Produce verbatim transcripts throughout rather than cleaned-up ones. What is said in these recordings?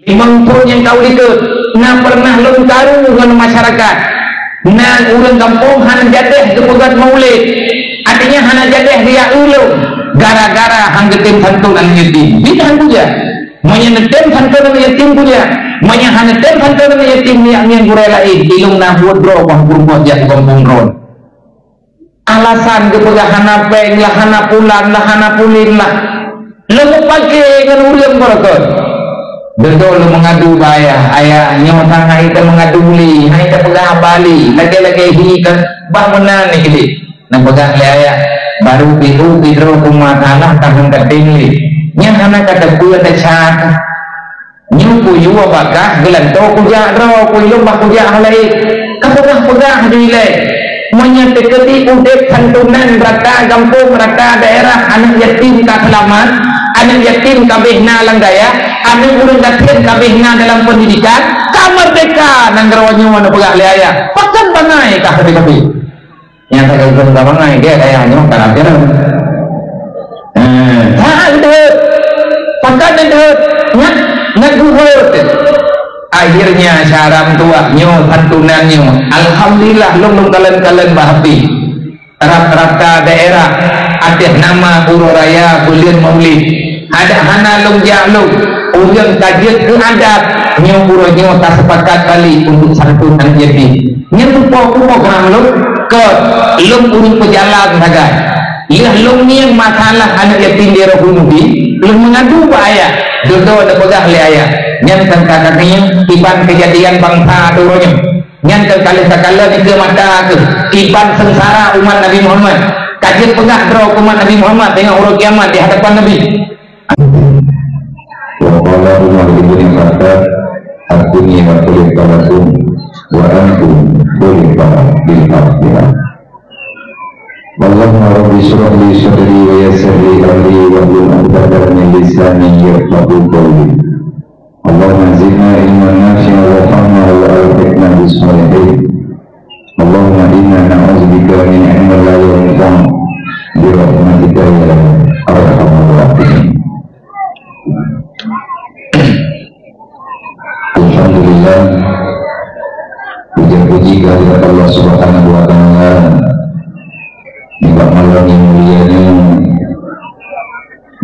Limong thon nyang ka u likot, na pernah lôn karu ngon masyarakat. Na ureuëng gampông hana jadeh geupeugét maulid, artinya hana jadeh geujak ulôn, gara-gara han geutem santôn aneuk yatim. Di han kujak. Meunyoe neutem santôn aneuk yatim kujak. Meunyoe hana tem santôn aneuk yatim, nyak ngieng gurée laén, ilôn na buet droe bah peurumpok jak gampông droe. Alasan geupeugah hana péng lah, hana pulan lah, hana pulin lah. Lôn pake ngon ureuëng beureukat. Deungoe lôn meungadu bak ayah, "Ayah, nyoe sang hai teumeungadu lé, hai teupeugah haba lé, lagée-lagée hi ka bah meunan nyoe keudeh." Neupeugah lé ayah, "Baru pihu pidroe kumat alah tahun kating lé. Nyan hana ka teupeue teucak." Nyoe kuyue bak kah geulantoe kujak droe, kuyue lôn bah kujak halaé. Ka peugah-peugah di ilée. Meunyoe teukeudi udeb santunan rata gampông, rata daerah, aneuk yatim ka seulamat, aneuk yatim ka béh na lam dayah, aneuk ureuëng gasien ka béh na dalam peundidikan, ka meurdeka nanggroe nyoe neupeugah lé ayah. Pakon bangai kah sabe-sabe? Nyang ka geupeugah bangai, gét ayah nyoe ka rab jalan. Eh, that deuet. Pakat deuet. Ngat, ngat geuhot. Akhirnya, syara meutuah nyoe, santunan nyoe. Alhamdulillah, lôn, lôn kalon-kalon bah habéh. Rata-rata daerah ateueh nama uroe raya buleuen Maulid. Adak hana lôn jak lôn, ureuëng ka jeuet keu adat, nyoe uroe nyoe taseupakat balek untuk santun aneuk yatim. Nyan rupa-rupa program lôn, keu lôn ureuëng peujalan sagai. Lheueh lôn ngieng masalah aneuk yatim di Rohul Mudi, lôn meungadu bak ayah, dudoe neupeugah lé ayah. Nyan kan kata ngieng kiban keujadian bansa uroe nyoe. Nyan kan ka lheueh takalon dikeue mata keuh kiban seungsara umat Nabi Muhammad. Ka jeuet peugah droe keu umat Nabi Muhammad teungoh uroe kiamat di hadapan Nabi. Wa qala Umar ibn Khattab, "Ad-dunya khuliqa lakum wa antum khuliqa lil akhirah." Allahumma rabbi shrah li sadri wa yassir li amri wahlul 'uqdatam min lisani yafqahu qawli. Allahumma zidna ilman nafi'an warhamna wa alhiqna bis shalihin. Allahumma inna na'udzubika min ilmin la yanfa'u bi rahmatika ya arhamar rahimin. Alhamdulillah, puja-puji kehadirat Allah Subhanahu wa Ta'ala. Di bak malam nyang mulia nyoe,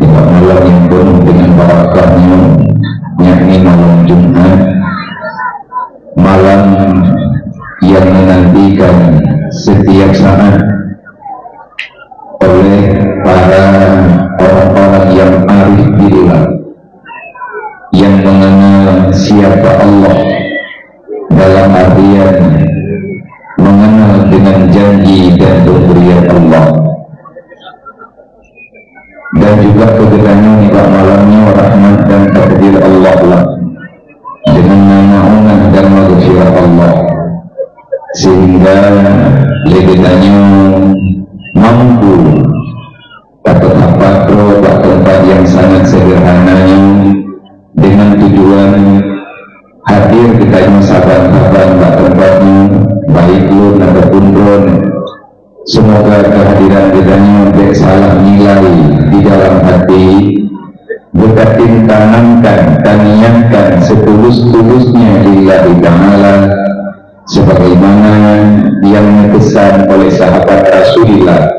di bak malam nyang penuh dengan barakah nyoe, yakni malam Jumat, malam yang menantikan setiap saat oleh para orang-orang yang arif billah, yang mengenal siapa Allah, dalam artian mengenal dengan janji dan pemberian Allah. Dan juga keu geutanyoe nibak malam nyoe rahmat dan takdir Allah lah, dengan nama dan maghfirah Allah, sehingga lé geutanyoe mampu tapeutapat droe bak teumpat nyang sangat seudeurhana nyoe, dengan tujuan hadir geutanyoe saban-saban bak teumpat nyoe, baik lôn ataupun droeneuh. Seumoga keuhadiran geutanyoe bék salah nilai di dalam hati, beutatanamkan, taniatkan seutulus-tulusnya lillahi ta'ala, sebagaimana yang neupesan oleh sahabat Rasulullah,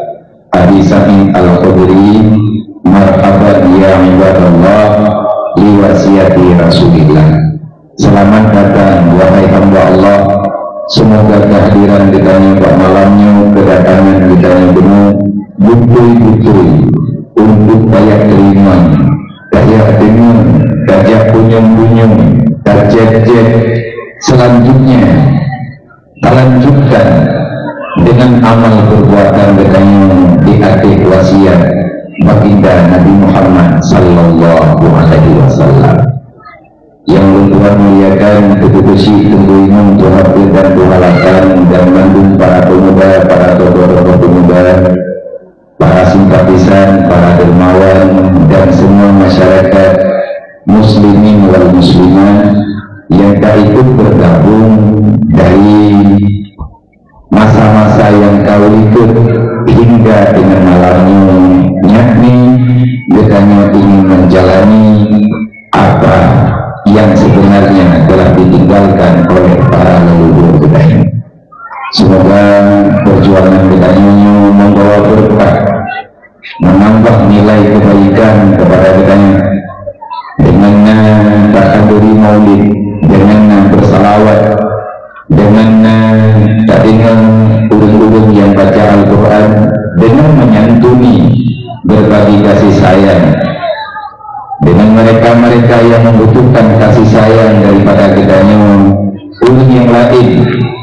Abi Sa'id Al-Khudri, "Marhaban ya ibadallah li wasiati Rasulillah." Selamat datang, wahai hamba Allah. Seumoga keuhadiran geutanyoe bak malam nyoe, keudatangan geutanyoe bunoe, beutôi-beutôi untuk tajak teurimong, tajak deungoe, tajak punyueng-punyueng, tajak cek-cek. Selanjutnya, talanjutkan dengan amal perbuatan geutanyoe di ateueh wasiat Baginda Nabi Muhammad sallallahu alaihi wasallam. Nyang lôn tuan muliakan, Teungku Keuchik, Teungku Imum, Tuha Peuet dan Tuha Lapan, dan mandum para pemuda, para tokoh-tokoh pemuda, para simpatisan, para dermawan, dan semua masyarakat muslimin wal muslimat yang ka ikut bergabung dari masa-masa yang ka u likot hingga dengan malam nyoe, yakni geutanyoe ingin menjalani apa yang kebaikan kepada geutanyoe. Dengan na tahaduri maulid, dengan na bersalawat, dengan na tadeungoe ureuëng-ureuëng nyang baca Al-Quran, dengan menyantuni, berbagi kasih sayang dengan mereka-mereka yang membutuhkan kasih sayang daripada geutanyoe, ureuëng nyang laén,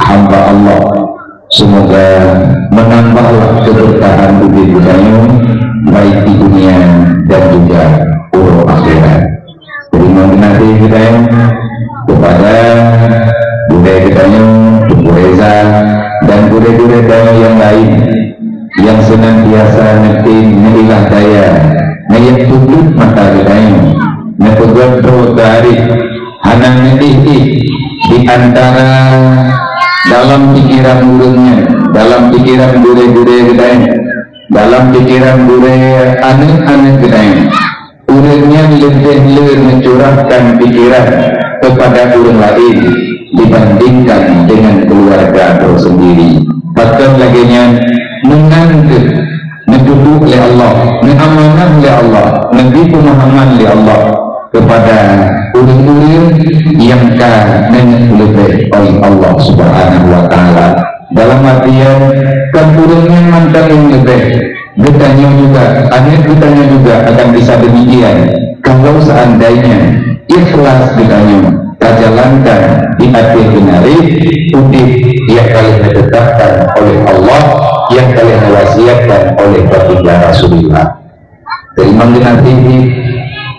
hamba Allah. Semoga menambahlah keberkahan udeb geutanyoe, baik di dunia dan juga uroe akhirat. Terima kasih geutanyoe kepada gurée geutanyoe, Teungku Reza, dan gurée-gurée geutanyoe nyang laén nyang senantiasa neutem neuilah daya, neuyue tutup mata geutanyoe, neupeugöt droe keu arif, hana neudeh-deh di antara dalam pikiran ureuëng nyan, dalam pikiran gurée-gurée geutanyoe, dalam pikiran gurée aneuëk-aneuëk geutanyoe. Ureuëng nyan leubeh le meucurahkan pikiran kepada ureuëng laén dibandingkan dengan keluarga droe sendiri. Pakon lagée nyan, meunan kheueh neututoe lé Allah, neuamanah lé Allah, neubri peumahaman lé Allah kepada ureuëng-ureuëng nyang ka neuneuk leubeh oleh Allah Subhanahu wa Taala. Dalam artian, kon ureuëng nyan mantong nyang leubeh, geutanyoe juga, aneuëk geutanyoe juga akan bisa demikian, kalau seandainya ikhlas geutanyoe tajalankan di ateueh beunareh udeb nyang ka lheueh neuteutapkan oleh Allah, nyang ka lheueh neuwasiatkan oleh Baginda Rasulullah. Teurimong geunaséh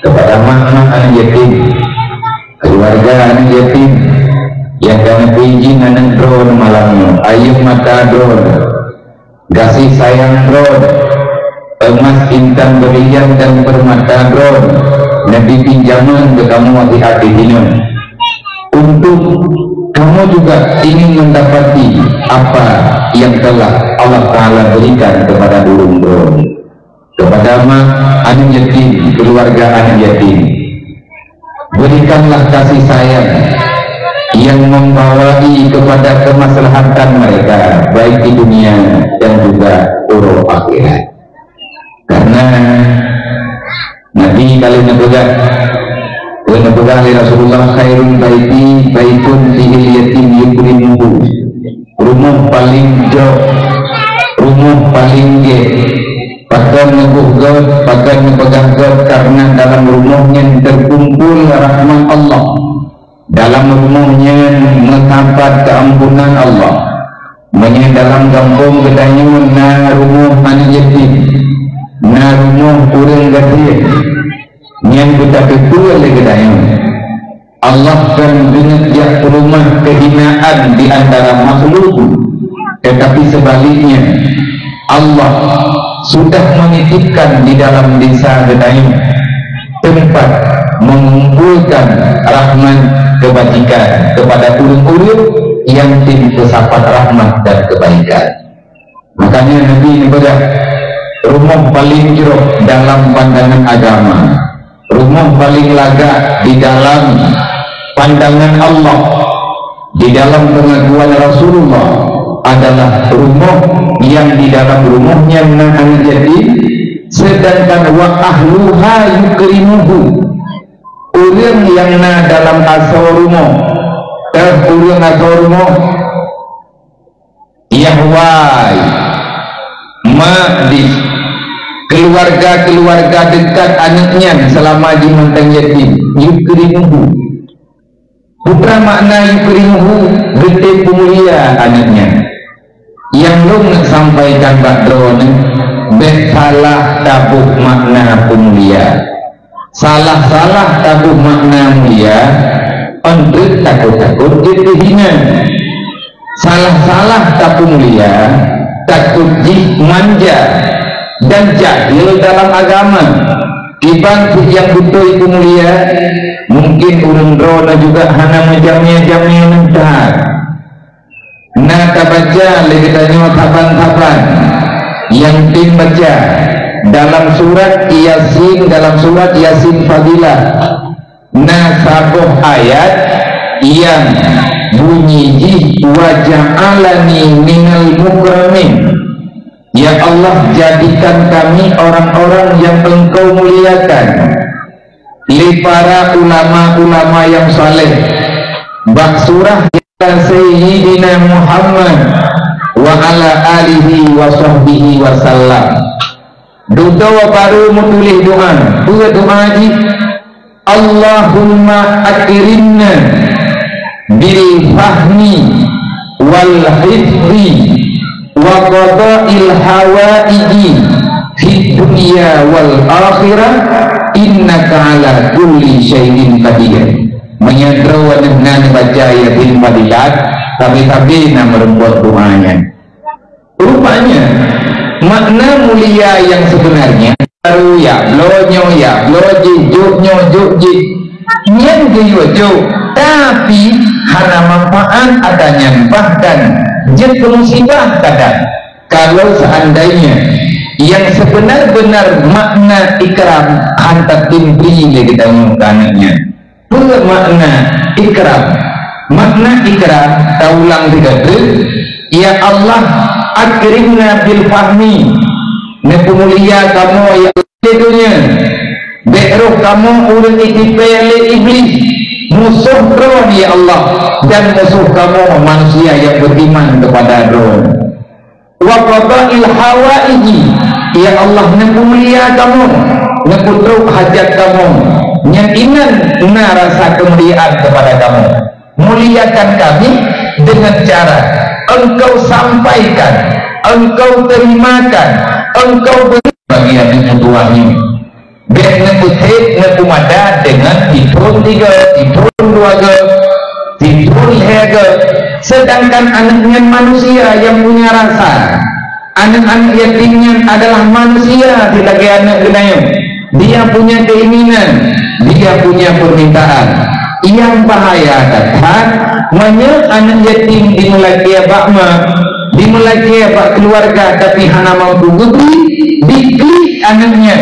kepada mak-mak aneuëk yatim, keluarga aneuëk yatim, nyang ka neupeuidin aneuëk droe malam nyoe, ayeue mata droe, gaséh sayang droe, emas intan berlian dan permata droe, neubri pinjaman keu kamoe di ateueh inoe. Untuk kamoe juga ingin mendapati apa yang telah Allah Taala berikan kepada ureuëng droe. Kepada mak aneuëk yatim, keluarga aneuëk yatim, berikanlah kasih sayang yang membawai kepada kemaslahatan mereka, baik di dunia dan juga uroe akhirat. Karena Nabi ka lheueh neupeugah, ka lheueh neupeugah lé Rasulullah, "Khairul baiti baitun fihil yatim yukrimuhu." Rumoh paleng jroh, rumoh paleng gét. Pakon neuboh göt, pakon neupeugah göt, karena dalam rumoh nyan teukumpul rahmat Allah. Dalam rumoh nyan meusapat keuampunan Allah. Meunyoe dalam gampông geutanyoe na rumoh aneuëk yatim, na rumoh ureuëng gasien, nyang geutateupeue lé geutanyoe. Allah kon geuneuk jak peuleumah keuhinaan di antara makhluk, tetapi sebaliknya, Allah sudah menitipkan di dalam desa geutanyoe tempat mengumpulkan rahmat kebajikan kepada ureuëng-ureuëng nyang tem peusapat rahmat dan kebaikan. Makanya Nabi neupeugah, rumoh paleng jroh dalam pandangan agama, rumoh paleng lagak di dalam pandangan Allah, di dalam pengakuan Rasulullah adalah rumoh yang di dalam rumoh nyan na aneuëk yatim, sedangkan wa ahluha yukrimuhu, ureuëng nyang na dalam asoe rumoh, eh, ureuëng asoe rumoh, yah wai, mak jih, keluarga-keluarga dekat aneuëk nyan seulama jih mantong yatim, yukrimuhu. Peue makna yukrimuhu? Geutem peumulia aneuëk nyan. Nyang lôn neuk sampaikan bak droeneuh, bék salah taboh makna peumulia. Salah-salah taboh makna mulia, ôn treuk takot-takot jeuet keu hina. Salah-salah tapeumulia, takot jih manja dan jahil dalam agama. Kiban cit nyang beutôi peumulia, mungkin ureuëng droeneuh juga hana meujamé-jamé meuntah. Na tabaca lé geutanyoe saban-saban nyang tem baca dalam surat Yasin, dalam surat Yasin Fadilah, na saboh ayat nyang bunyi jih, "Wa ja'alani minal mukramin." Ya Allah, jadikan kami orang-orang yang Engkau muliakan lé para ulama-ulama nyang saleh, bak surah Sayyidina Muhammad wa ala alihi wa sahbihi wa sallam. Dudoe barô meutuléh doa. Peue doa jih? Allahumma akrimna bil fahmi wal hifzi wa qada'il hawaiji fid dunya wal akhirah, innaka ala kulli syai'in qadir. Meunyoe droeneuh na neubaca Yasin Fadilat, sabe-sabe na meureumpok doa nyan. Rupanya, makna mulia yang sebenarnya, baru ya bloe nyoe, ya bloe jih, jok nyoe, jok jih. Nyan geuyue jok, tapi hana manfaat ata nyan, bahkan jeuet keu musibah kadang. Kalau seandainya yang sebenar-benar makna ikram hana tateuntri lé geutanyoe keu aneuk nyan. Peue makna ikram? Makna ikram, taulang sigoe teuk, ya Allah, akrimna bil fahmi. Neupeumulia kamoe, ya Allah, di dunia. Bék roh kamoe ureuëng itipée lé Iblih, musoh droe, ya Allah, dan musoh kamoe manusia nyang beriman kepada droe. Wa qada'il hawaiji, ya Allah, neupeumulia kamoe, neupeutrok hajat kamoe, nyang inan na rasa keumuliaan kepada kamoe. Muliakan kami dengan cara Engkau sampaikan, Engkau terimakan, Engkau beri bagi aneuk meutuwah nyoe. Bék neupeutet, neupeumada deungon tiphon tiga, tiphon dua ga, tiphon lhée ga. Sedangkan aneuk nyan manusia nyang punya rasa. Aneuk-aneuk yatim nyan adalah manusia silagée aneuk geutanyoe. Dia punya keinginan, dia punya permintaan. Nyang bahaya that-that, meunyoe aneuk yatim jimeulakée bak ma, jimeulakée bak keuluwarga, tapi hana mampu geubri, diklik aneuk nyan.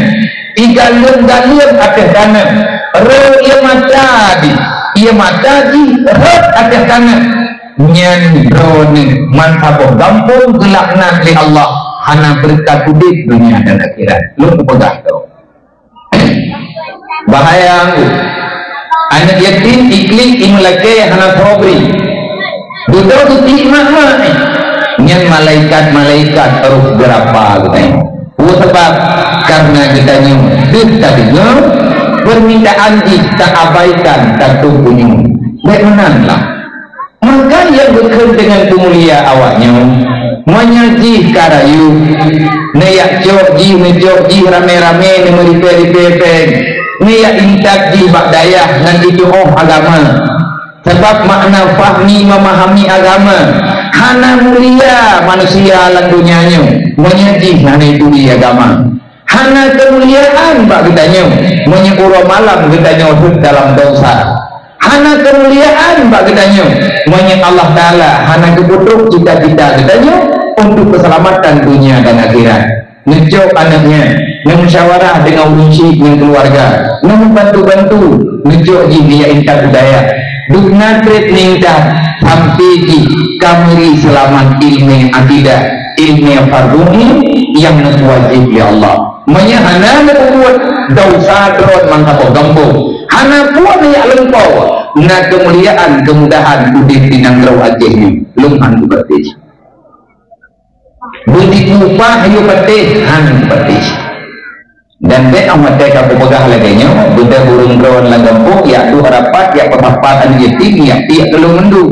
Igaleuem-galeuem ateueh taneuh, rhot ie mata jih, ie mata jih rhot ateueh taneuh. Nyan droeneuh meusaboh gampông geulaknat lé Allah, hana beureukat udeb dunia dan akhirat. Lôn peugah droe. Bahaya. Aneuk yatim iklik imeulakée hana sobri. Dudoe geuklik mak-mak nyan malaikat-malaikat roh geurapa geutanyoe. Peue sabab? Karena geutanyoe deuh tadeungoe permintaan jih taabaikan, tatôb unyueng. Bék meunan lah. Maka nyang geukheun deungon peumulia awaknyoe, meunyoe jih ka rayeuk, neujak cok jih, neujok jih ramé-ramé, neumeuripée-ripée péng, neujak intat jih bak dayah ngon jitu'oh agama. Sabab makna fahmi, memahami agama, hana mulia manusia lam donya nyoe meunyoe jih hana jituri agama. Hana keumuliaan bak geutanyoe meunyoe uroe malam geutanyoe rhot dalam desya. Hana keumuliaan bak geutanyoe meunyoe Allah Taala hana geupeutrok cita-cita geutanyoe untuk keuseulamatan dunia dan akhirat. Neucok aneuk nyan, neumusyawarah deungon ureuëng syik ngon keuluwarga, neumeubantu-bantu, neucok jih neujak intat u dayah. Dum na treb neuintat sampai jih ka meuri seulamat ileumèe akidah, ileumèe fardhu ain nyang neuwajéb lé Allah. Meunyoe hana neupeubuet, desya droe mantong gampông. Hana peue neujak lumpoe, na keumuliaan keumudahan udeb di nanggroe Aceh nyoe. Lôn han kupatéh. Beutipu paih yue patéh, han kupatéh. Dan bék 'oh watèe ka kupeugah lagèe nyoe, beudôh ureueng droe lam gampông, jak duek rapat, jak peusapat aneuk yatim, jak piek keu lôn mandum.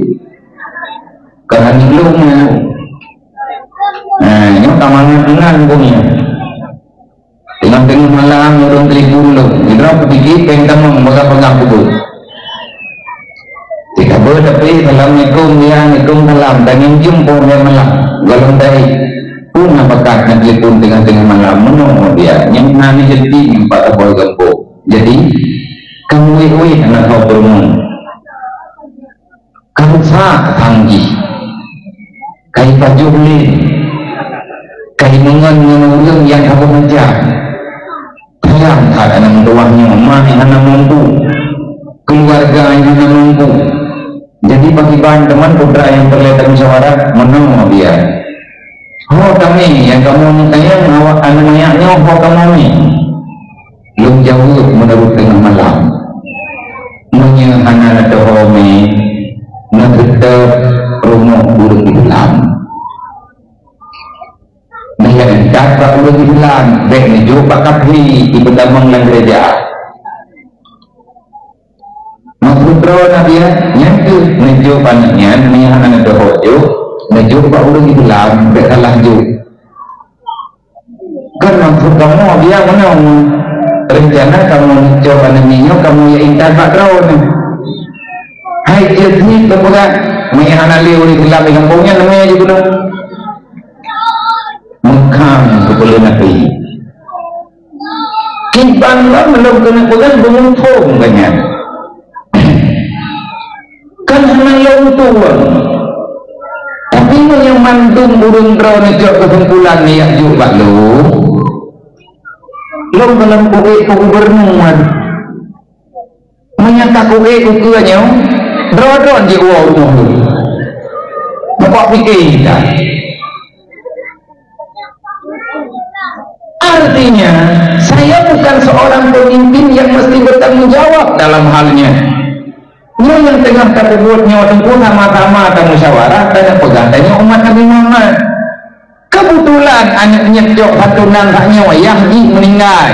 Keu aneuk lôn nyoe. Nah, nyoe ka mangat meunan bunoe. Teungoh-teungoh malam ureueng telepon lôn. Sidroe kupiké péng tamong peugah-peugah kubu. Cit haba tapi, "Assalamualaikum, ya." "Waalaikumsalam." Dan nyan jeuem poh lhèe malam. Gohlom tahi. Peue na bakat na telepon teungoh-teungoh malam. Meunoe dia. Nyan na ni jadi empat abah gampông. Jadi, kamu wéh-wéh aneuk kau peureumeun. Ka rusak sang jih, ka jipajoh lé, ka jimeungon ngon ureueng nyang saboh macam. Sayang that aneuk meutuwah nyoe, ma nyang hana mampu, keuluwarga nyang hana mampu. Jadi, pakriban teuma putra nyang peureulèe tamusyawarah, meunoe dia. "Ho tamé nyang kamoe neuk tanyong awak aneuk manyak nyoe, ho kamoe mé?" Lôn jaweueb meunurot teungoh malam, "Meunyoe hana neuteuho mé, neuseutôt rumoh ureuëng Islam. Neuintat bak ureuëng Islam, bék neujok bak kafé jipeutamong lam geureja." Maksud droe Nabi nyan keuh neujok aneuk nyan, meunyoe hana neuteuho jok, neujok bak ureuëng Islam, bék salah jok. Kan maksud kamoe biya meunoe, rencana kamoe neucok aneuk nyoe kamoe jak intat bak droeneuh. Hai jeuet nyan teupeugah, meunyoe hana lé ureuëng Islam di gampông nyan, neumé jih keunoe. Meukhang keupeuleueng até. Kiban lom lôn keuneuk peugah beumuphom geuh nyan. Kan hana lôn tueng. Tapi meunyoe mandum ureuëng droeneuh cok keusimpulan nyan jok bak lôn, lôn gohlom kuék keu gubunur. Meunyoe ka kuék ukeue nyoe, droe-droe jiwoe rumoh lôn. Meupat pike that. Artinya, saya bukan seorang pemimpin yang mesti bertanggung jawab dalam hal nyan. Nyoe nyang teungoh tapeubuet nyoe teungku sama-sama tamusyawarah, tanyoe peugah tanyoe umat Nabi Muhammad. Keubeutulan aneuk nyoe cok satu nan sak nyoe, yah jih meuninggai.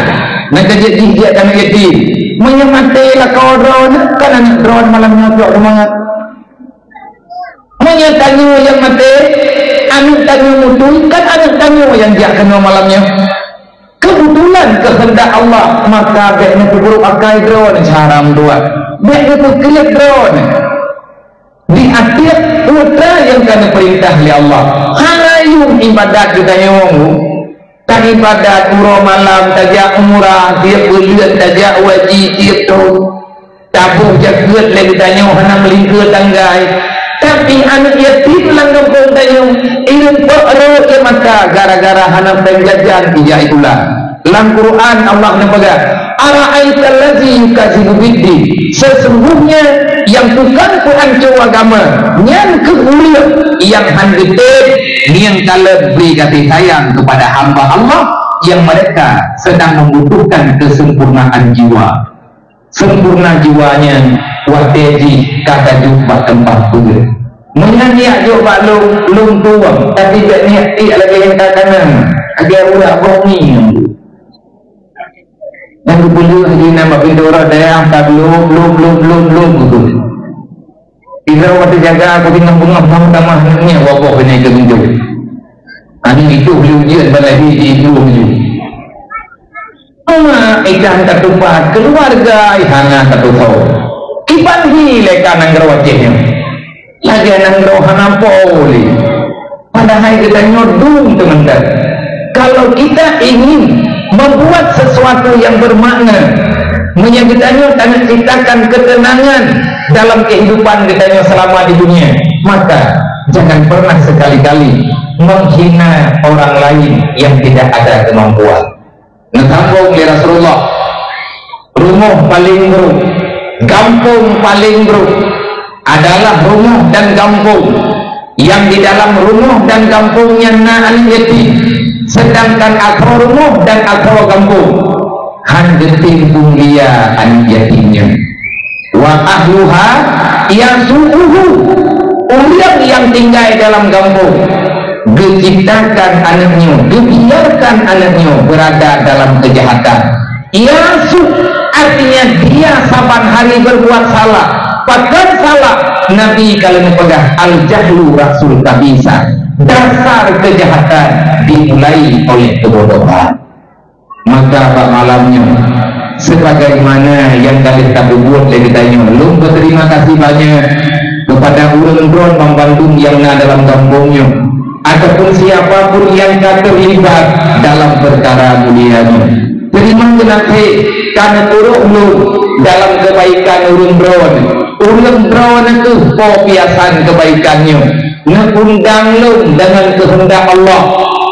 Nyang ka jeuet jih jeuet aneuk yatim. Meunyoe maté lakoe droeneuh, kan aneuk droeneuh malam nyoe cok seumangat. Meunyoe tanyoe nyang maté, aneuk tanyoe mutui, kan aneuk tanyoe nyang jak keunoe malam nyoe. Keubeutulan keuheundak Allah, maka bék neupeuburuk akai droeneuh cara meutuah. Bék neupeukriet droeneuh. Di ateueh peue nyang ka neupeurintah lé Allah. Hana yuem ibadat geutanyoe. Taibadat uroe malam, tajak umrah tiep buleuen, tajak haji tiep thon. Taboh jakeuet lé geutanyoe hana meulingkeue tanggai. Tapi aneuk yatim lam gampông tanyoe, ireumpok rot ie mata gara-gara hana péng jajan ijak sikula. Lam Quran Allah neupeugah, "Ara'aital ladzi yukazzibu biddin." Sesungguhnya yang tukang peuhanco agama, nyan keuh ureuëng nyang han geutem ngieng kalon bri kasih sayang kepada hamba Allah yang mereka sedang membutuhkan kesempurnaan jiwa. Sempurna jiwa nyan watée jih ka tajok bak teumpat peuet. Meunan jak jok bak lôn, lôn tueng, tapi bék niet tiek lagée nyang ka kana, lagée urak boh mi nyan. Nyang geupeuleueh di nan bak pintoe uroe dayah ka lom, lom, lom, lom, lom, beutôi. Idroe watée jaga, aku tinggai beungoh, mau tamah nyan, waboh keunoe keu geunjong. Aneuk itu beli ujian balai di, di dua minggu. Uma ikan tatupat, keluarga ihana tatuho. Iban hi lé ka nanggroe Aceh nyoe. Lagée nanggroe hana po lé. Padahai geutanyoe dum teumeunteuk. Kalau kita ingin membuat sesuatu yang bermakna, meunyoe geutanyoe tanyoe ciptakan ketenangan dalam kehidupan geutanyoe selama di dunia, maka jangan pernah sekali-kali menghina orang lain yang tidak ada kemampuan. Neusambong lé Rasulullah, rumoh paleng brok, gampông paleng brok adalah rumoh dan gampông. Nyang di dalam rumoh dan gampông nyan na aneuk yatim, sedangkan asoe rumoh dan asoe gampông han geutem peumulia aneuk yatim nyan. Wa ahluha yasu'uhu, ureuëng nyang tinggai dalam gampông geuciptakan aneuk nyoe, geubiarkan aneuk nyoe beurada dalam keujahatan. Yasu', artinya dia saban hari berbuat salah. Pakon salah? Nabi ka lheueh neupeugah, "Al-jahlu ra'sul khabithah." Dasar keujahatan dimulai oleh keubodohan. Maka bak malam nyoe, sebagaimana nyang ka lheueh tapeubuet lé geutanyoe, lôn beuterima kasih banyak kepada ureuëng droen banmandum nyang na dalam gampông nyoe, ataupun siapa pun nyang ka terlibat dalam peukara mulia nyoe. Teurimong geunaséh ka neuturôh lôn dalam keubaikan ureuëng droen. Ureuëng droen keuh po piasan keubaikan nyoe. Neuundang lôn deungon keuheundak Allah.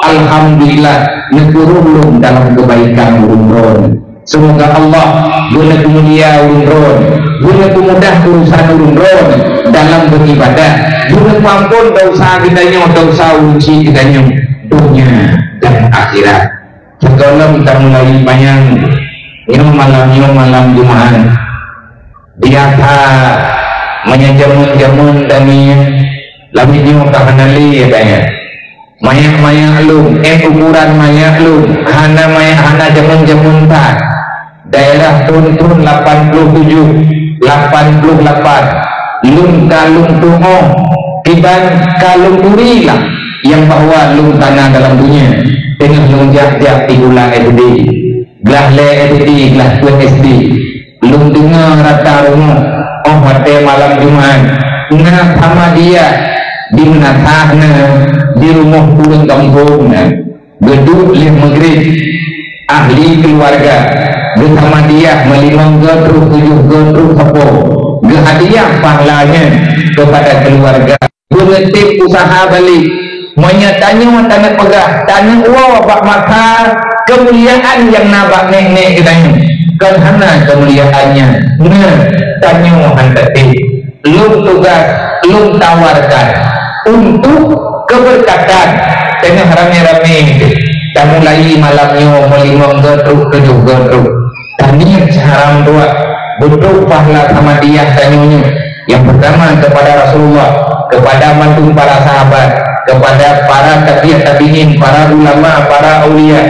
Alhamdulillah, neuturôh lôn dalam keubaikan ureuëng droen. Seumoga Allah geuneupeumulia ureuëng droen, geuneupeumudah urusan ureuëng droen dalam beuibadat, geuneupeumphon desya geutanyoe, desya ureuëng chik geutanyoe. donya dan akhirat. Sigohlom tamulai panyang, nyoe malam nyoe malam Jumaat. Biasa meunyoe jameun-jameun dan nyoe, lagèe nyoe ka hana lé geutanyoe. Manyak-manyak lom, eh, ukuran manyak lom, hana manyak, hana jameun-jameun that. Daerah thôn-thôn lapan puluh tujoh, lapan puluh lapan, lôn ka lôn tu'oh, kiban ka lôn turi lah, nyang bahwa lôn ka na dalam donya, teungoh lôn jak-jak sikula S D. Glah lhèe S D, glah peuet S D. Lôn deungö rata rumoh, 'oh watèe malam Jumaat, na Samadiyah di meunasah na, di rumoh ureueng gampông na. Geuduek lheueh Maghrib, ahli keuluwarga, geusamadiyah meulimong geuh trok tujoh geuh trok sapo, geuhadiah pahala nyan keupada keuluwarga. Beuneutem useuha balek. Meunyoe tanyoe taneuk peugah, taneuk woe bak masa keumuliaan nyang na bak nèk-nèk geutanyoe, kon hana keumuliaan nyan. Nah, tanyoe han tatem. Lôn tugaih, lôn tawarkan untuk keubeureukatan teungoh ramé-ramé tamulai malam nyoe meulimong geuh trok tujoh geuh trok. Taniet syahram dua, beutrok pahala Samadiyah tanyoe nyoe. Nyang peurtama keupada Rasulullah, keupada mandum para sahabat, keupada para tabi'ut tabi'in, para ulama, para aulia,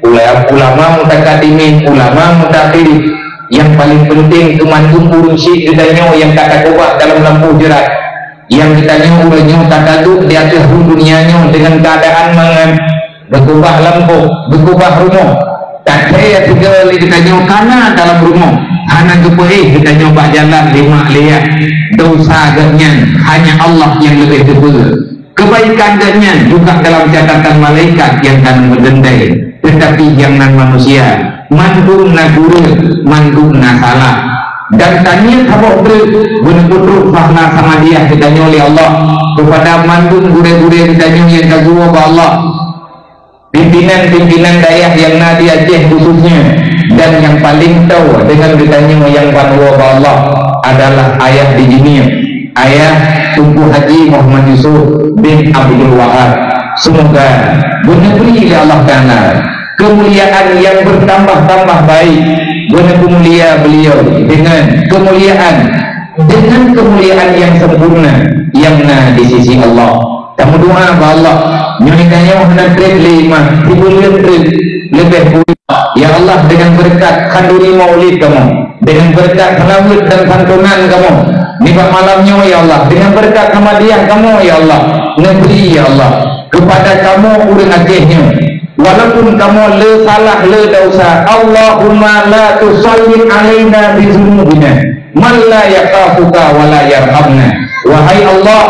ula-, ulama mutakadimin, ulama mutaakhirin. Nyang paleng peunteng keu mandum ureueng syik geutanyoe nyang ka takeubah dalam lampôh jeurat. Nyang geutanyoe uroe nyoe ka taduek di ateueh rhueng dunia nyoe deungon keuadaan mangat, geukeubah lampôh, geukeubah rumoh. Takhé sigoe lé geutanyoe ka na dalam rumoh, hana geupeuéh geutanyoe bak jalan lé mak lé yah. Desya geuhnyan hanya Allah nyang leubeh teupeue. Keubaikan geuhnyan juga dalam catatan malaikat nyang ka meudeundai, teutapi nyang nan manusia, mandum na gureueng, mandum na salah. Dan taniet saboh treuk beuneuputrok pahala Samadiyah geutanyoe lé Allah keupada mandum gurée-gurée geutanyoe nyang ka geuwoe bak Allah, pimpinan-pimpinan dayah nyang na di Aceh khususnya, dan nyang paleng toe deungon geutanyoe nyang ban woe bak Allah adalah ayah di dunia, ayah Teungku Haji Muhammad Yusuf bin Abdul Wahab. Semoga beuneubri lé Allah Taala keumuliaan nyang beutambah-tambah baik, beuneupeumulia beliau deungon keumuliaan, deungon keumuliaan nyang sempurna nyang na di sisi Allah. Tameudoa bak Allah, nyoe tanyoe hana treb lé iman, sibuleuen treb leubeh buleuen. Ya Allah, deungon beureukat khanduri maulid kamoe, deungon beureukat seulaweuet dan santunan kamoe nibak malam nyoe, ya Allah, deungon beureukat Samadiyah kamoe, ya Allah, neubri, ya Allah, keupada kamoe ureuëng Aceh nyoe, walaupun kamoe le salah, le desya, Allahumma la tusallit alaina bi dzunubina man la yakhafuka wa la yarhamna. Wahai Allah,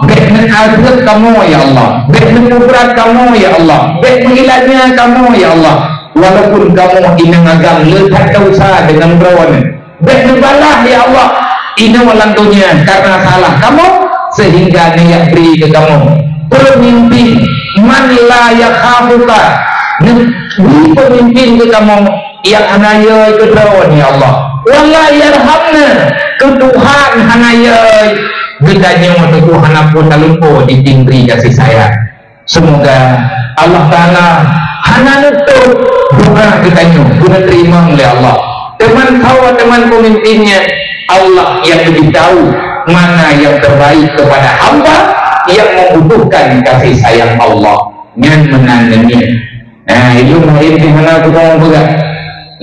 bék neuazeueb kamoe, ya Allah, bék neupeubrat kamoe, ya Allah, bék neuilanya kamoe, ya Allah, walaupun kamoe inong agam le that desya deungon droeneuh. Bék neubalah, ya Allah, inoe lam donya karena salah kamoe, sehingga neujak bri keu kamoe peumimpin man la yakhafuka, neubri peumimpin keu kamoe nyang hana yö keu droeneuh, ya Allah. Wa la yarhamna, keu Tuhan hana yö geutanyoe, teungku hana pun talumpo jiteuntri kasih sayang. Semoga Allah Taala hana neutôp doa geutanyoe, geuneuteurimong lé Allah. Teuma soe teuma peumimpin nyan, Allah nyang leubeh tahu mana yang terbaik kepada hamba yang membutuhkan kasih sayang Allah. Nyan meunan nyan. Nah, ilôn laén pih hana kupeugah.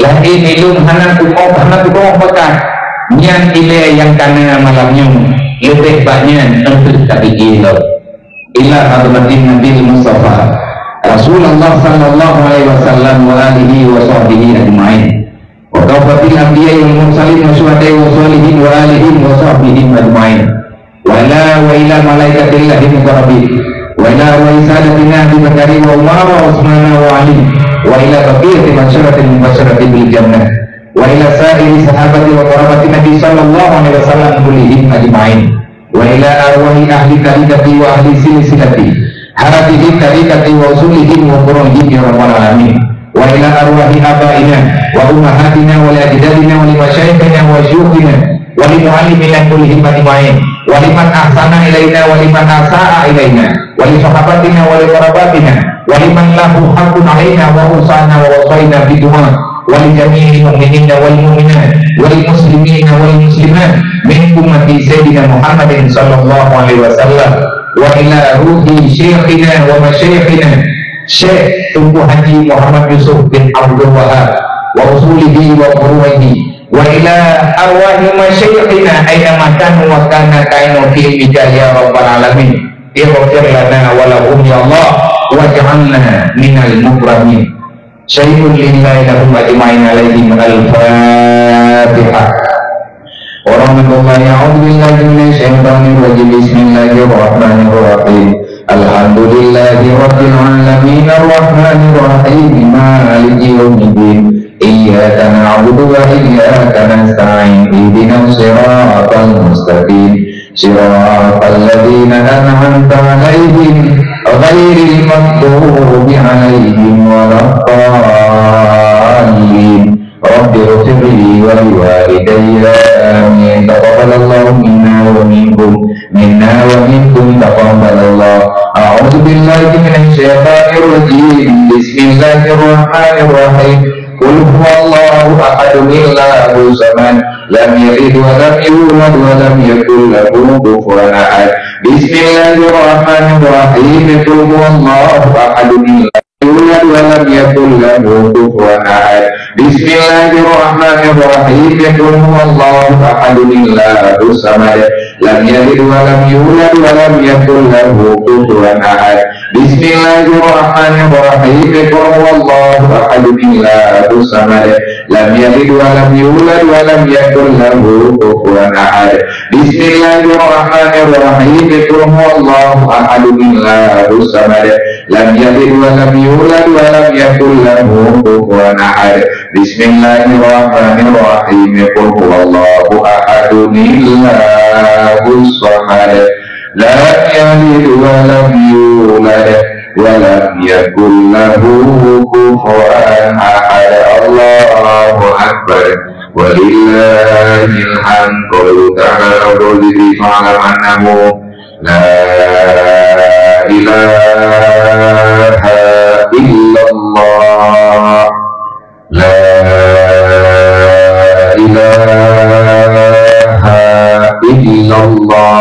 Laén ilôn hana kupeugah, hana kupeugah pakat. Nyan ilée nyang ka na malam nyoe. Leubeh bak nyan, eunteuk tapike lom. Ila hadratin Nabil Mustafa Rasulullah sallallahu alaihi wasallam wa alihi wa sahbihi ajma'in. Wa kafatil anbiya'i wal mursalin wa syuhada'i wa shalihin wa alihim wa sahbihim ajma'in. Wa ila, wa ila malaikatillahil muqarrabin. Wa ila arwahi sadatina Abi Bakari wa Umar wa Utsmana wa Ali. Wa ila baqiyati masyaratil mubasyarati bil jannah. Wa ila sa'iri sahabati wa qarabati Nabi sallallahu alaihi wasallam kullihim ajma'in. Wa ila arwahi ahli tariqati wa ahli silsilati hadhihi tariqati wa usulihim wa furu'ihim ya rabbal alamin. Wa ila arwahi abaina wa ummahatina wa li ajdadina wa li masyayikhina wa syuyukhina ولمعلمنا كلهم أجمعين، ولمن أحسن إلينا ولمن أساء إلينا، ولصحابتنا ولقراباتنا، ولمن له حق علينا وأوصانا ووصينا بالدعاء، ولجميع المؤمنين والمؤمنات، والمسلمين والمسلمات، من أمة سيدنا محمد صلى الله عليه وسلم، وإلى روح شيخنا ومشايخنا الشيخ تنكو حاجي محمد يوسف بن عبد الوهاب، وأصوله وفروعه، وإلى أرواح مشايخنا أينما كانوا وكان كائن فيهم بجاه يا رب العالمين. اغفر لنا ولهم يا الله واجعلنا من المكرمين. شيء لله لهم أجمعين عليهم الفاتحة. ورحمة الله. أعوذ بالله من الشيطان الرجيم. بسم الله الرحمن الرحيم. الحمد لله رب العالمين. الرحمن الرحيم. مالك يوم الدين. إياك نعبد وإياك نستعين. اهدنا الصراط المستقيم. صراط الذين أنعمت عليهم غير المغضوب عليهم ولا الضالين. رب اغفر لي ولوالدي. آمين. تقبل الله منا ومنكم، منا ومنكم تقبل الله. أعوذ بالله من الشيطان الرجيم. بسم الله الرحمن الرحيم. قل هو الله أحد الله الصمد. لم يلد ولم يولد ولم يكن له كفوا أحد. بسم الله الرحمن الرحيم. قل هو الله أحد الله يولد ولم يكن له كفوا أحد. بسم الله الرحمن الرحيم. قل هو الله أحد الله الصمد. لم يلد ولم يولد ولم يكن له كفوا أحد. بسم الله الرحمن الرحيم. قل هو الله أحد الله الصمد. لم يلد ولم يولد ولم يكن له كفوا أحد. بسم الله الرحمن الرحيم. قل هو الله أحد الله الصمد. لم يلد ولم يولد ولم يكن له كفوا أحد. بسم الله الرحمن الرحيم. قل هو الله أحد الله الصمد. لم يلد ولم يولد ولم يكن له كفوا أحد. الله أكبر. ولله الحمد. قوله تعالى: فاعلم أنه لا إله إلا الله. لا إله إلا الله.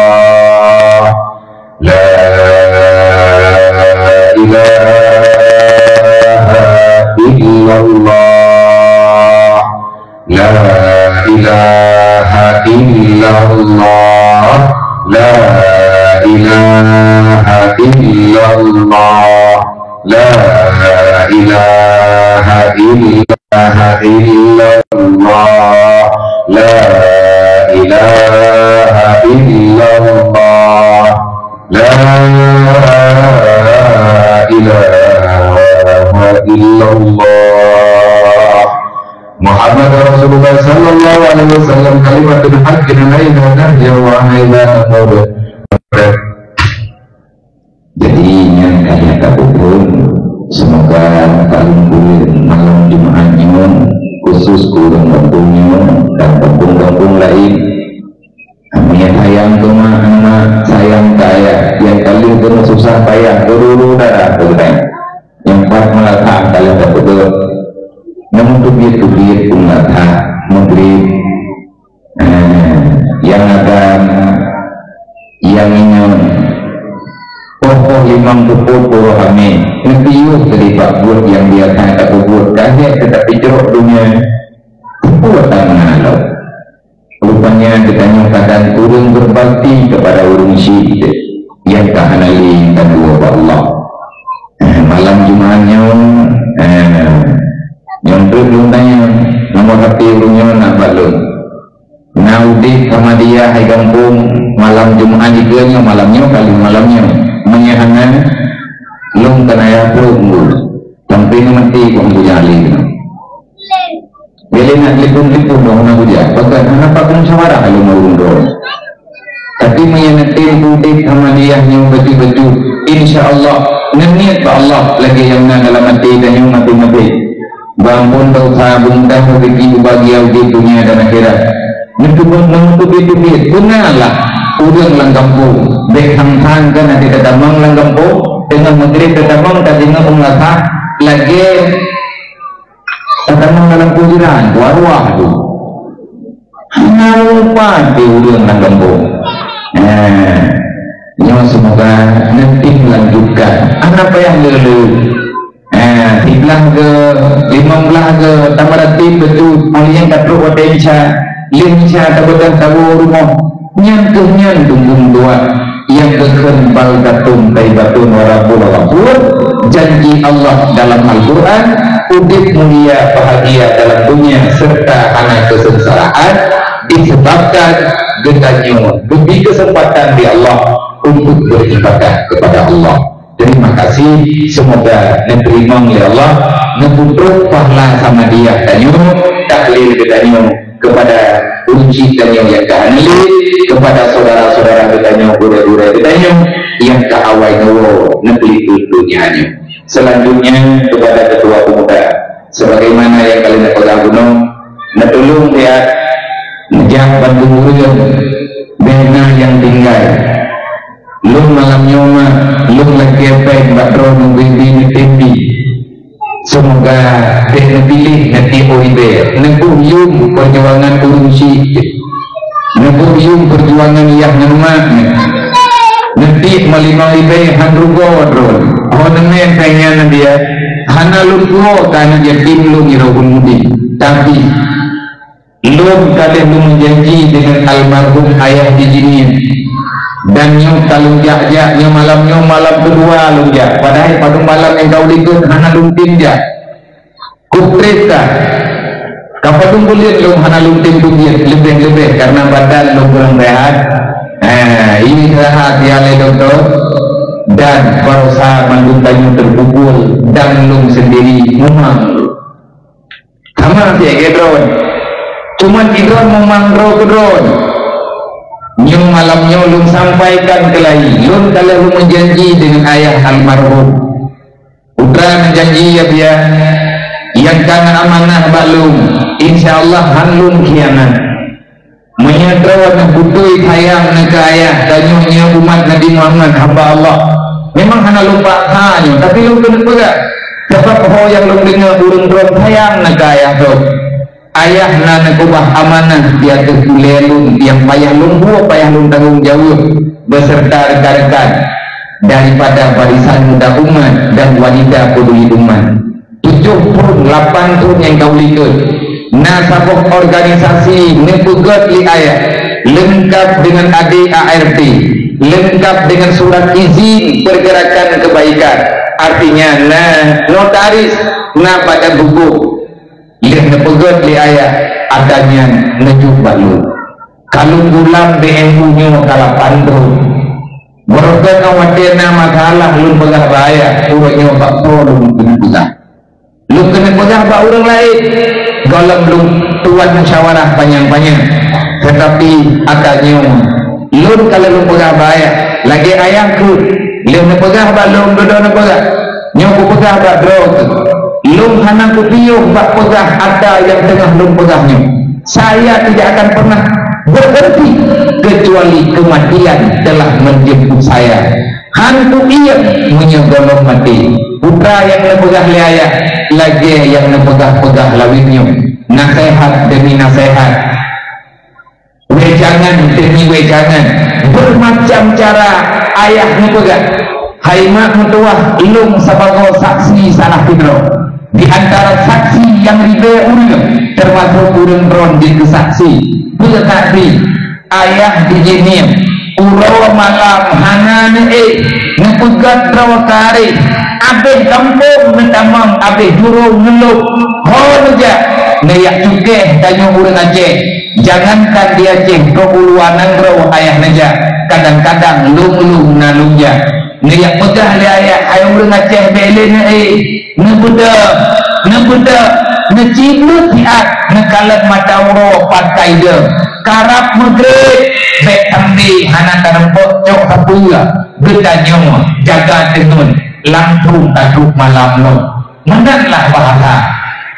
لا إله إلا الله. لا إله إلا الله. لا إله إلا الله. لا إله إلا الله. لا إله إلا الله. لا إله إلا الله. محمد رسول الله صلى الله عليه وسلم. كلمة الحق عليها نحيا وعليها نموت. Jadi, nyan ka lheueh tapeuphon, semoga takalon buleuen malam Jumat nyoe, khusus keu ureueng gampông nyoe dan gampông-gampông laén. Meunyo sayang keu mak, aneuk sayang keu ayah, nyang ka lheueh keuneuk susah payah, guru-guru darah keu geutanyoe. Nyang pat meulathah ka lheueh tapeugöt, namun teubiet-teubiet pun meulathah, meugrib. Eh, nyang agam, nyang inong, poh-poh limong peuet peuet uroe hamé, neupiôh teulibat buet nyang biasa tapeubuet, ka hék teutapi jroh donya, peubuet tangan lom. Rupanya geutanyoe kadang kureueng berbakti kepada ureueng syik nyang ka hana lé tanggong bak Allah. Eh, malam Jumat nyoe, eh, nyoe treuk lôn tanyong, nomor H P ureueng nyoe na bak lôn. Na udép Ahmadiyah hai gampông malam Jumat dikeue nyoe, malam nyoe kali malam nyoe. Meunyo hana, lôn keuneuk yah trok ngon. Sampai nyoe maté kok ngon jali nyoe. Jadi nak telepon-telepon dong na uja. Pakat hana pakai musyawarah lalu ureueng droe. Tapi meunyo na tem udép Ahmadiyah nyoe bacut-bacut, insya Allah, neuniet bak Allah lagèe nyang na dalam até tanyoe maté-maté. Beuampôn dosa, beumudah rezeki, beubahagia udép dunia dan akhirat. Neuteubiet-teubiet, beuna lah ureuëng lam gampông. Bék sang-sang kan até tatamong lam gampông, teungoh meugrib tatamong, tadeungoe ureuëng asah lagée tatamong lam gampông jiran, waroh tu. Hana lupa di ureuëng lam gampông. Nah, nyoe seumoga neutim lanjutkan. Hana payah le-le. Eh, siblaih ke, limong blaih ke, tamaratim beutôi, paling ka trok watée Isya, lheueh Isya tabeudôh tawoe rumoh. Nyan keuh nyan dum-dum doa nyang geukheun baldatun thayyibatun wa rabbuna ghafur, janji Allah dalam Al-Quran, udeb mulia bahagia dalam dunia serta hana kesengsaraan disebabkan geutanyoe geubri keuseumpatan di Allah untuk beribadah kepada Allah. Terima kasih, semoga neuteurimong lé Allah, neupeutrok pahala samadiyah tanyoe, tahlil geutanyoe kepada ureuëng chik tanyoe nyang ka hana lé, kepada saudara-saudara geutanyoe, gurée-gurée geutanyoe nyang ka awai neuwoe neupeulikot donya nyoe. Selanjutnya kepada ketua pemuda, sebagaimana nyang ka lheueh neupeugah bunoe, neutulông siat neujak bantu ureuëng, bék na nyang tinggai. Lôn malam nyoe mak, lôn lakée péng bak droeneuh bri-bri neutem bi. Seumoga bék neupiléh neutiek óh ribée, neuboh yuem peujuangan ureuëng chik. Neuboh yuem peujuangan yah ngon mak nyoe. Neutiek meulimong ribée han rugoe droe. Ho neumé péng nyan neubiet, hana lôn tuwoe keu aneuk yatim lôn nyoe Ruhul Mudin. Tapi Lôn ka lheueh lôn meujanji deungon almarhum ayah di jinie. Dan nyoe ka lôn jak-jak, nyoe malam nyoe malam keudua lôn jak. Padahai padum malam nyang ka u likot hana lôn tem jak. Kutréh ka. Ka padum buleuen lôn hana lôn tem peujeuet, leubeh-leubeh karena badan lôn kurang sehat. Eh, ini sehat ya lé doktor. Dan barosa mandum tanyoe teupukul dan lôn sendiri mumang. Sama siat lagée droe. Cuma sidroe mumang droe keudroe. Nyoe malam nyoe lôn sampaikan keulayi, lôn ka lheueh meujanji deungon ayah almarhum. Putra meujanji ya biya, nyang ka na amanah bak lôn, insya Allah han lôn khianat. Meunyoe droeneuh beutôi sayang neuh keu ayah tanyoe nyang umat Nabi Muhammad, hamba Allah, memang hana lôn paksa nyoe, tapi lôn keuneuk peugah. Sabab ho nyang lôn deungoe ureuëng droe sayang neuh keu ayah droe. Ayah na neukeubah amanah di ateueh ulée lôn nyang payah lôn buet, payah lôn tanggong jaweueb, beserta rekan-rekan daripada Barisan Muda Umat dan Wanita Peduli Umat. Tujoh thon, lapan thon nyang ka u likot, na saboh organisasi neupeugét lé ayah, leungkab deungon A D A R T, leungkab deungon surat izin pergerakan kebaikan. Artinya, na notaris, na badan huköm. Lheueh neupeugét lé ayah, ata nyan neujok bak lôn. Ka lôn gulam B M U nyoe ka lapan thon. Beureukat watée na masalah lôn peugah bak ayah, uroe nyoe bak po lôn keuneuk peugah. Lôn keuneuk peugah bak ureuëng laén, gohlom lôn tuan musyawarah panyang-panyang. Teutapi ata nyoe lôn ka lheueh lôn peugah bak ayah, lagée ayah kheun, lheueh neupeugah bak lôn, dudoe neupeugah. Nyoe kupeugah bak droe keuh, lôn hana kupiôh bak peugah ata nyang teungoh lôn peugah nyoe. Saya tidak akan pernah berhenti kecuali kematian telah menjemput saya. Han kuieng meunyoe gohlom maté. Putra nyang neupeugah lé ayah, lagée nyang neupeugah-peugah lawét nyoe, naseuhat demi naseuhat, wejangan demi wejangan, beumacam cara ayah neupeugah. Hai mak meutuwah, lôn sabagoe saksi salah keudroe. Di antara saksi nyang ribée ureuëng, teumasok ureuëng droe jeuet keu saksi. Peue saksi? Ayah di jinie, uroe malam hana neuék, neupeugét droe karéh, abéh gampông neutamong, abéh jurông neulôb. Ho neujak, neujak cukéh tanyoe ureuëng Aceh. Jangankan di Aceh, keu u luwa nanggroe ayah neujak, kadang-kadang lôn-lôn na lôn jak. Neujak peugah lé ayah, hai ureuëng Aceh, bék lé neuék. Neubeudôh, neubeudôh, neucibleuet siat, neukalon mata uroe pakai deuh. Karab meugreb, bék sampoe hana tareumpok cok sapeue. Geutanyoe jaga teungeut, langsong taduek malam nyoe. Meunan lah bahasa.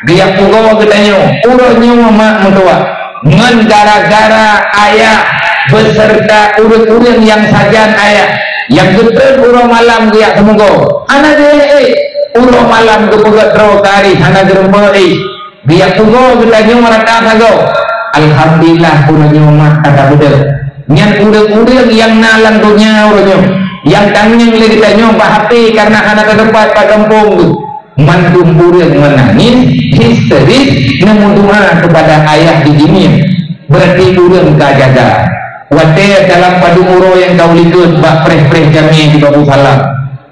Geujak pugoe geutanyoe, uroe nyoe mak meutuwah. Ngon gara-gara ayah beserta ureuëng-ureuëng nyang sajan ayah, nyang geutrön uroe malam geujak teumeugöt. Hana jeuet, uroe malam geupeugöt droe keu ari hana geureumpok, eh. Geujak peugoe geutanyoe rata sagoe. Alhamdulillah, uroe nyoe mat ka tabeudôh. Nyan ureuëng-ureuëng nyang na lam donya uroe nyoe, nyang tangieng lé geutanyoe bak H P kareuna hana teupat bak gampông geuh. Mandum ureuëng meunangis, histeris, neumeudoa keupada ayah di dunia. Beurati ureuëng ka jaga. Watée dalam padub uroe nyang ka ulikot bak preh-preh jamé di Babu Salam,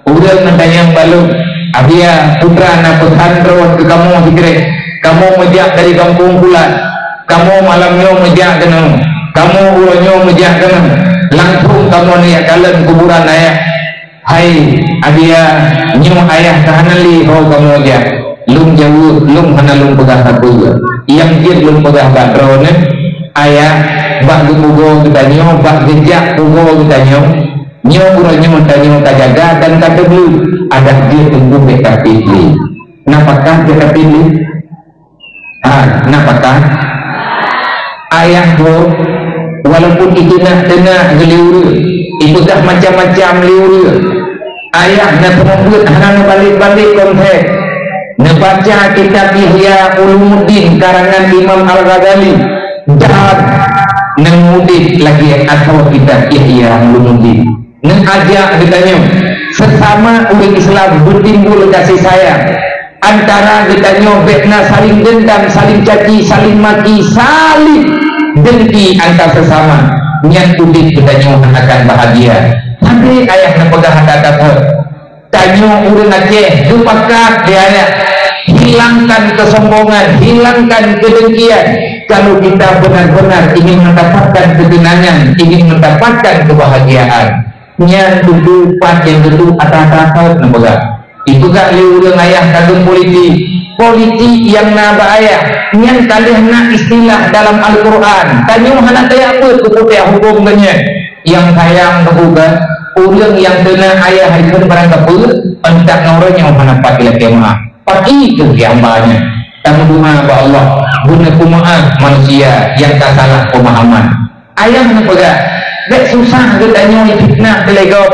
ureuëng neutanyong bak lôn, "Abia, peue na peusan droe keu kamoe sikrek? Kamoe meujak dari gampông pulan. Kamoe malam nyoe meujak keunoe. Kamoe uroe nyoe meujak keunoe. Langsong kamoe neujak kalon kuburan ayah." "Hai, Abia, nyoe ayah ka hana lé ho kamoe jak." Lôn jaweueb, lôn hana lôn peugah sapeue. Nyang jeuet lôn peugah bak droeneuh, ayah, bak geupeugoe geutanyoe, bak geujak peugoe geutanyoe, nyoe uroe nyoe tanyoe ka jaga dan ka teubeuet, adak jeuet teungku bék tapiet lé. Na pakat bék tapiet lé? Ha, na pakat? Ayah ho, walaupun iteunak-teunak geuh lé ureuëng, ipeugah macam-macam lé ureuëng, ayah na seumeubeuet hana neubalek-balek konsep. Neubaca kitab Ihya Ulumuddin karangan Imam Al-Ghazali, dan neumudik lagée asoe kitab Ihya Ulumuddin. Neuajak geutanyoe, sesama ureuëng Islam, beutimbul kasih sayang. Antara geutanyoe bék na saling dendam, saling caci, saling maki, saling dengki antar sesama. Nyan udeb geutanyoe hana akan bahagia. Tapi ayah neupeugah that-that. Tanyoe ureuëng Aceh, geupakat di ayah, hilangkan kesombongan, hilangkan kedengkian. Kalau kita benar-benar ingin mendapatkan ketenangan, ingin mendapatkan kebahagiaan, nyan tuju pat nyang geuduek ata-ata neupeugah. Ipeugah lé ureuëng ayah kageuem politik. Politik nyang na bak ayah, nyan ka lheueh na istilah dalam Al-Quran. Tanyoe hana tajak peuet keu putéh hukôm geuh nyan. Nyang sayang teupeugah, ureuëng nyang teuna ayah ikheun barang kapeue, euntak ngon uroe nyoe hana pat ilakée meu'ah. Paki keuh di hamba nyan. Tameudoa bak Allah, geuneupeumaáh manusia nyang ka salah peumahaman. Ayah neupeugah, bék susah geutanyoe ifitnah teulegop,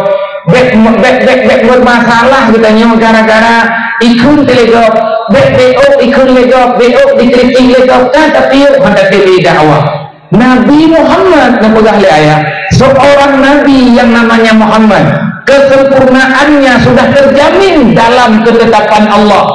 bék, bék, bék, bék beurmasalah geutanyoe gara-gara ikheun teulegop, bék, bék ôk ikheun legop, bék ôk dikritik legop, ka tapiôh hana teubi dakwah. Nabi Muhammad neupeugah lé ayah, seorang nabi yang namanya Muhammad, kesempurnaannya sudah terjamin dalam ketetapan Allah.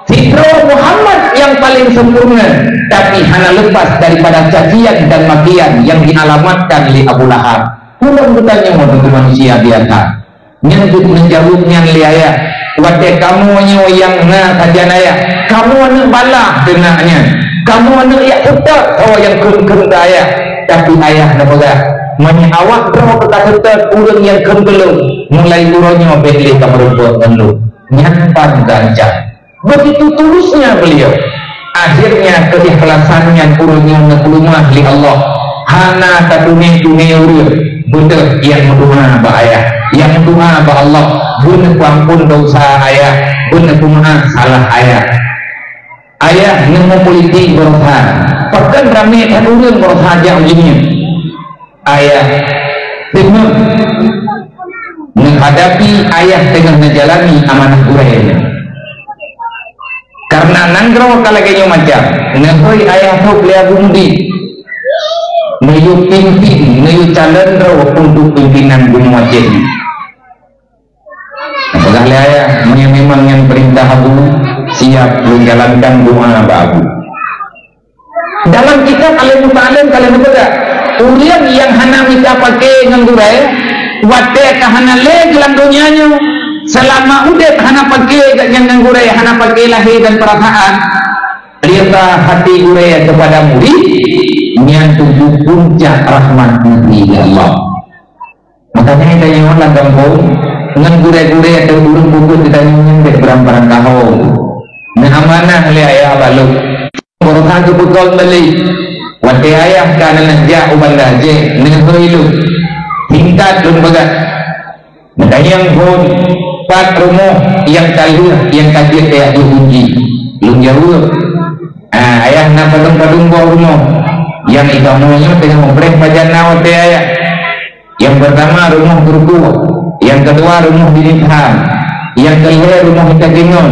Sidroe Muhammad nyang paleng sempurna, tapi hana leupas daripada cacian dan makian nyang dialamatkan lé Abu Lahab. Ulôn geutanyoe meunurot manusia biasa. Nyan jeuet neujaweueb nyan lé ayah. Watée kamoe nyoe nyang na sajan ayah, kamoe aneuk balah teunak nyan. Kamoe aneuk jak seutôt ho nyang kheun-kheun keu ayah. Tapi ayah neupeugah, meunyoe awak droe ka seutôt ureuëng nyang kheun keu lôn, mulai uroe nyoe bék lé kameureumpok ngon lôn. Nyan ban gancang. Begitu tulusnya beliau. Akhirnya keikhlasan nyan ureuëng nyang neupeuleumah lé Allah. Hana tatuné-tuné ureuëng, beutôi nyang meudoa bak ayah, nyang meudoa bak Allah, beuneupeuampon desya ayah, beuneupeumaáh salah ayah. Ayah neumeupolitik beurasa, pakon ramé that ureuëng beurasa jak ujeuen nyan. Ayah teungoh menghadapi ayah teungoh neujalani amanah gurée nyan. Karena nanggroe ka lagée nyoe macam, neuhôi ayah trok lé Abu Mudi. Neuyue pimpin, neuyue calon droe untuk pimpinan bumoe Aceh nyoe. Peugah lé ayah, meunyoe memang nyan peurintah Abu, siap lôn jalankan doa bak Abu. Dalam kitab Al-Muta'allim ka lheueh neupeugah, ureuëng nyang hana mita paké ngon gurée, watée ka hana lé geuh lam donya nyoe, seulama udeb hana paké gobnyan ngon gurée, hana paké lahé dan peurasaan, rida hati gurée keupada murid, nyan tuju puncak rahmat neubri lé Allah. Makanya tanyoe lam gampông, ngon gurée-gurée atau ureuëng peubuet geutanyoe nyan bék barang-barang kahong. Neuamanah lé ayah bak lôn. Baroesa geupeukong balik. Watée ayah ka neuneuk jak u Banda Aceh, neuhôi lôn. Singkat lôn peugah. Neutanyong phon, pat rumoh nyang ka lheueh nyang ka jeuet tajak jikunci. Lôn jaweueb, "Ah, ayah na padum-padum boh rumoh." Nyang ikamoe nyoe teungoh mupreh pajan na watée ayah. Nyang peurtama rumoh di Rukoh, nyang keudua rumoh di Nitham, nyang keulhée rumoh di Takengon,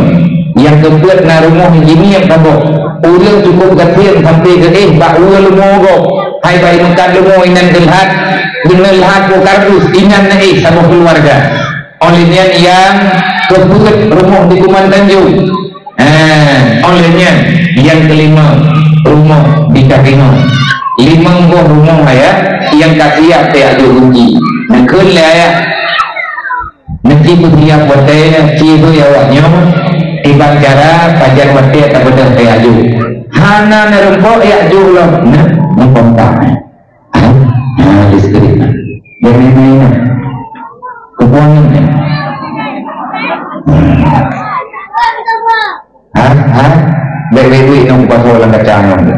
nyang keupeuet na rumoh di Jimiek saboh. Ureuëng cukôp gasien sampoe geuéh bak uroe leumo gob. Hai bai meukat leumo inan geulhat, geuneulhat po kardus inan neuéh saboh keuluwarga. Óh lheueh nyan nyang keupeuet rumoh di Kuman Tanjong. Eh, óh lheueh nyan nyang keulima rumoh di Takengon. Limong boh rumoh ayah nyang ka siap teuyak jok rugi. Neukheun lé ayah. Neuci peusiap watée ci beu awak nyoe kiban cara pajan watée tabeudôh teuyak jok. Hana neurumpok yak jok lom. Nah, meukontak. Ah, listrik. Dari mana? Kebuangan. Ha? Ha? Baik-baik duit yang kupasoe lam kacang nyoe.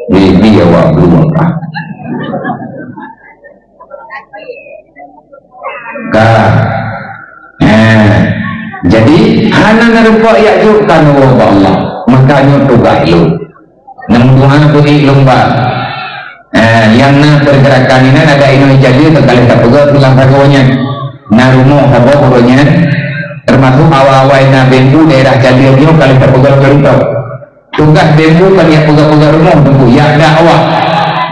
Bibi awak beruang kah? Ka. Eh. Jadi hana na rumpok yak jok ka neuwoe bak Allah. Maka nyoe tugaih lôn. Nang doa beuék lôn ba. Eh, nyang na pergerakan inan ada inong Italia ka kaleh tapeugah tulang sagoe nyan. Na rumoh saboh uroe nyan, termasuk awai-awai na bambu daerah Calian nyoe kaleh tapeugah keu lintong. Tugaih bambu kan yak peugah-peugah rumoh teungku, yak dakwah.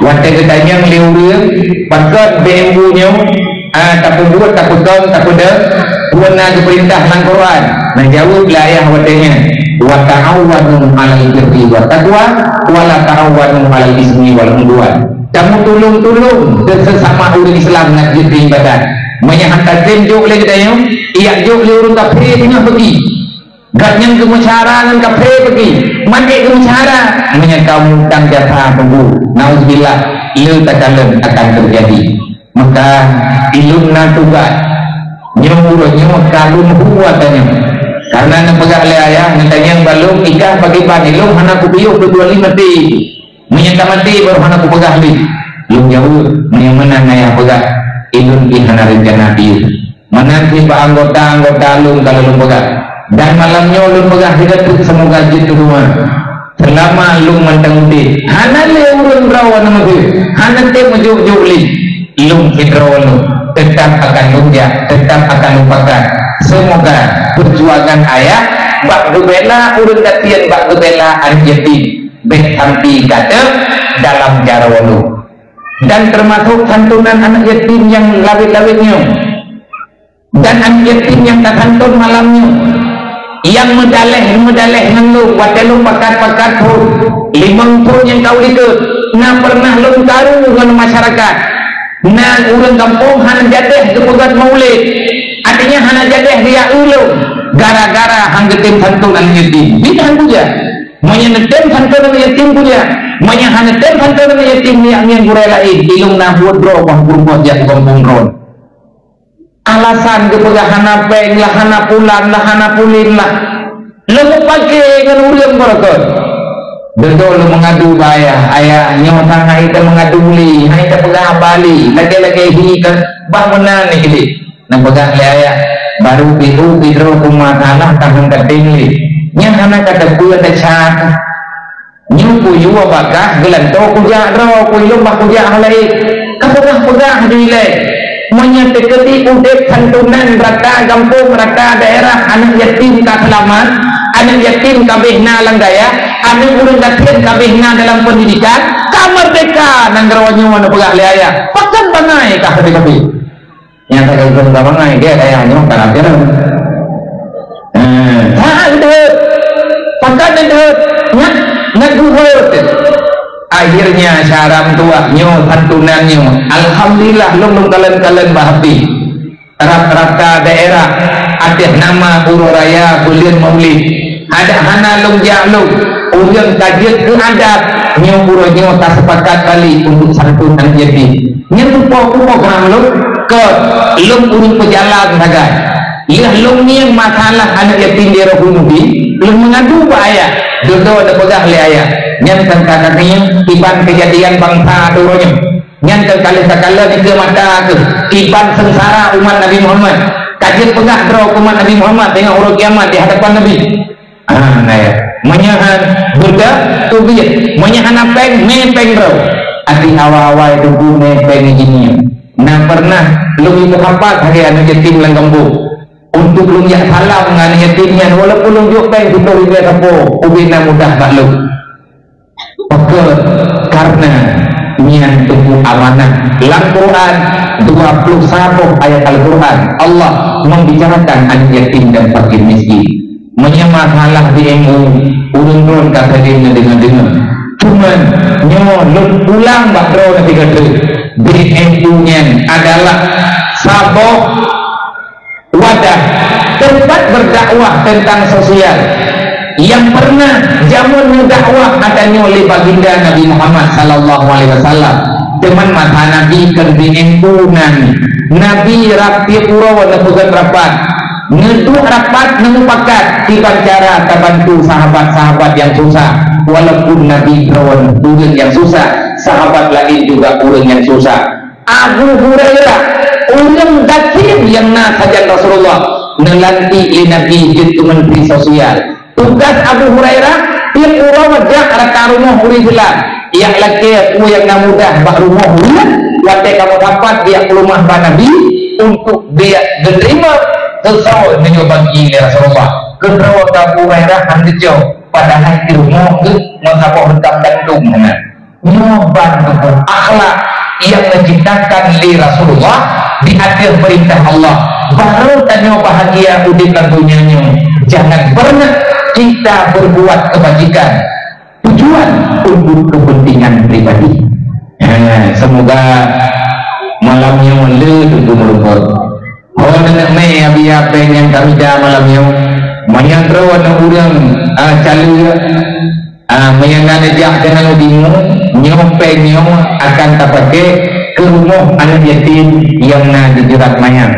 Watée geutanyong lé ureuëng, pakon bambu nyoe, ah, tapeubuet, tapeukong, tapeudeueng, buet na geupeurintah lam Quran. Nah, jaweueb lé ayah watée nyan, "Wa ta'awanu 'alal birri wat taqwa, wa la ta'awanu 'alal ismi wal 'udwan." Tamutulông-tulông deungon sesama ureuëng Islam ngon jeuet ibadat. Meunyoe han tatem jok lé geutanyoe, yak jok lé ureuëng kafé teungoh peugi. Gobnyan geumeusyara ngon kafé peugi, maté geumeusyara. Meunyoe kamoe utang jasa teungku, nauzubillah, le takalon akan teujadi. Maka ilôn na tugaih, nyoe uroe nyoe ka lôn hu ata nyoe. Karena neupeugah lé ayah, neutanyong bak lôn, "Ikah pakriban?" Ilôn hana kupiôh keudua lé maté. Meunyoe ka maté baru hana kupeugah lé. Lôn jaweueb, meunyoe meunan ayah peugah, ilôn pih hana reuncana piôh. Meunan cit bak anggota-anggota lôn ka lôn peugah. Dan malam nyoe lôn peugah sigoe teuk, seumoga jeuet keu teuma. Seulama lôn mantong udeb, hana lé ureuëng droe nyang meuseuh, hana tem meujok-jok lé. Lôn sidroe lôn, teutap akan lôn jak, teutap akan lôn pakat. Seumoga peujuangan ayah bak geubela ureuëng gasien, bak geubela aneuk yatim, bék sampai ka teuk dalam jaroe lôn. Dan teumasok santunan aneuk yatim nyang lawét-lawét nyoe. Dan aneuk yatim nyang tasanton malam nyoe, nyang meudaleh-meudaleh ngon lôn, watée lôn pakat-pakat phon, limong phon nyang ka u likot, na peureunah lôn karu ngon masyarakat. Na ureuëng gampông hana jadeh geupeugét maulid, artinya hana jadeh geujak u lôn, gara-gara han geutem santon aneuk yatim. Jih han kujak. Meunyoe neutem santon aneuk yatim kujak, meunyoe hana tem santon aneuk yatim, nyak ngieng gurée laén, ilôn na buet droe bak peurumpok jak u gampông droe. Alasan geupeugah hana péng lah, hana pulan lah, hana pulin lah. Leumoh pake ngon ureuëng beureukat. Beutôi lôn meungadu bak ayah, "Ayah, nyoe sang hai teumeungadu lé, hai teupeugah haba lé, lagée-lagée hi ka bah meunan lé." Neupeugah lé ayah, "Baru piôh pidroe peue masalah ka han ka tem lé. Nyan hana ka teupeue teucat." Nyoe kuyue bak kah geulantoe kujak droe, kuyue bah kujak halaék. Ka peugah-peugah ju ilée. Meunyoe teukeudi udeb santunan rata gampông, rata daerah, aneuk yatim ka seulamat, aneuk yatim ka abéh na lam dayah, aneuk ureuëng gasien ka abéh na dalam peundidikan, ka meurdeka nanggroe nyoe, neupeugah lé ayah. Pakon bangai kah sabe-sabe? Nyang ka geupeugah bangai, gét ayah nyoe ka rasa. Eh, saat deuet. Pakat deuet. Ngat, ngat guhot. Akhirnya, syara meutuah nyoe, santunan nyoe. Alhamdulillah, lôn, lôn kalon-kalon bak H P. Rata-rata daerah, ateueh nama uroe raya buleuen Maulid. Adak hana lôn jak lôn, ureuëng ka jeuet keu adat, nyoe uroe nyoe taseupakat balek untuk santun aneuk yatim. Nyan tupo-tupo keuhai lôn, keu lôn ureuëng peujalan sagai. Lheueh lôn ngieng masalah aneuk yatim di Rohul Mudi, lôn meungadu bak ayah, dudoe neupeugah lé ayah. Nyan teuntang keu nyan, kiban keujadian bansa uroe nyoe. Nyan keuh ka lheueh takalon dikeue mata keuh, kiban seungsara umat Nabi Muhammad. Ka jeuet peugah droe keu umat Nabi Muhammad teungoh uroe kiamat di hadapan Nabi. Ah, nah ya. Meunyoe han buta, teubiet. Meunyoe hana péng, mé péng droe. Até awai-awai teungku mé péng jih nyoe. Na pernah lôn meusapat lagèe aneuk yatim lam gampông. Untuk lôn jak salam ngon aneuk yatim nyan, walaupun lôn jok péng siploh ribèe sapo, ubé na mudah bak lôn. Pakon? Karena nyan teungku amanah. Lam Quran, dua puluh saboh ayat Al-Quran, Allah membicarakan aneuk yatim dan fakir miskin. Meunyoe masalah di M U, ureueng droen ka sering neudeungoe-deungoe. Cuman, nyoe lôn ulang bak droeneuh sigoe treuk. Di M U nyan adalah saboh wadah, tempat berdakwah tentang sosial, yang pernah jameun neudakwah geutanyoe lé Baginda Nabi Muhammad sallallahu alaihi wasallam. Teuma masa Nabi kon di M U nan, Nabi rab tiep uroe neupeugöt rapat, neuduek rapat neumupakat kiban cara tabantu sahabat-sahabat nyang susah. Walaupun Nabi droen ureueng nyang susah, sahabat laén juga ureueng nyang susah. Abu Hurairah, ureueng gasien nyang na sajan Rasulullah, neulantik lé Nabi jeuet keu menteri sosial. Tugas Abu Hurairah, tiep uroe jak rata rumoh ureueng Islam, jak lakèe peue nyang na mudah bak rumoh ureueng, watèe ka meusapat jak peuleumah bak Nabi, untuk jak geuteurimong sesuai meunyoe bagi lé Rasulullah. Keudroe Abu Hurairah han geucok, padahai di rumoh geuh meusaboh reukam gandom hana. Nyoe ban teungku akhlak nyang neuciptakan lé Rasulullah di ateueh peurintah Allah. Barô tanyoe bahagia udép lam donya nyoe, jangan pernah kita berbuat kebajikan tujuan untuk kepentingan pribadi. Ha, semoga malam nyoe le teungku meureumpok. Ho neuneuk mé, Abi, apa nyang kami da malam nyoe? Meunyoe droeneuh ureueng, ah, caleue, ah, meunyoe na neujak keunan u Timu, nyoe péng nyoe akan tapaké keu rumoh aneuk yatim nyang na di Jeurat Manyang.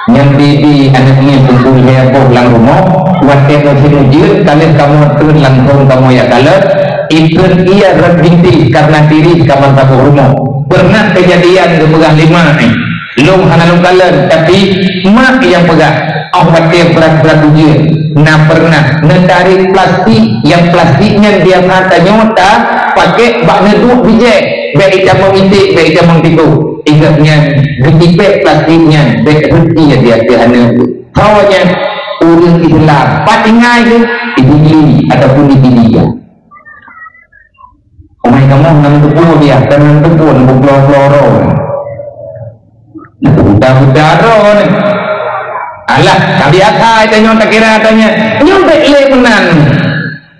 Nyang bi-bi aneuk nyoe kumpul lhèe boh lam rumoh, watèe musim ujeuen, ka lheueh kamoe treun langsông kamoe jak kalon, ikheun ie rot bintéh karna tirih ka meusaboh rumoh. Pernah keujadian geupeugah lé mak, eh. Lôn hana lôn kalon, tapi mak nyang peugah, óh watèe brat-brat ujeuen, na pernah neutarek plastik, nyang plastik nyan biasa tanyoe tapakék bak neuduek bijèh, bèk itamong iték, bèk itamong tigo. Ingat nyan, geutipék plastik nyan, bèk rhot ie di ateueh aneuk. Soe nyan? Ureueng Islam. Pat tinggai geuh? Di Dili ataupun di Pidie. Umai kamoe nam teupeue dia, kan nam teupeue, nam peupulo-pulo droe. Nam peubuta-buta droe ni. Alah, ka biasa tanyoe takira tanyoe. Nyoe bèk lé meunan.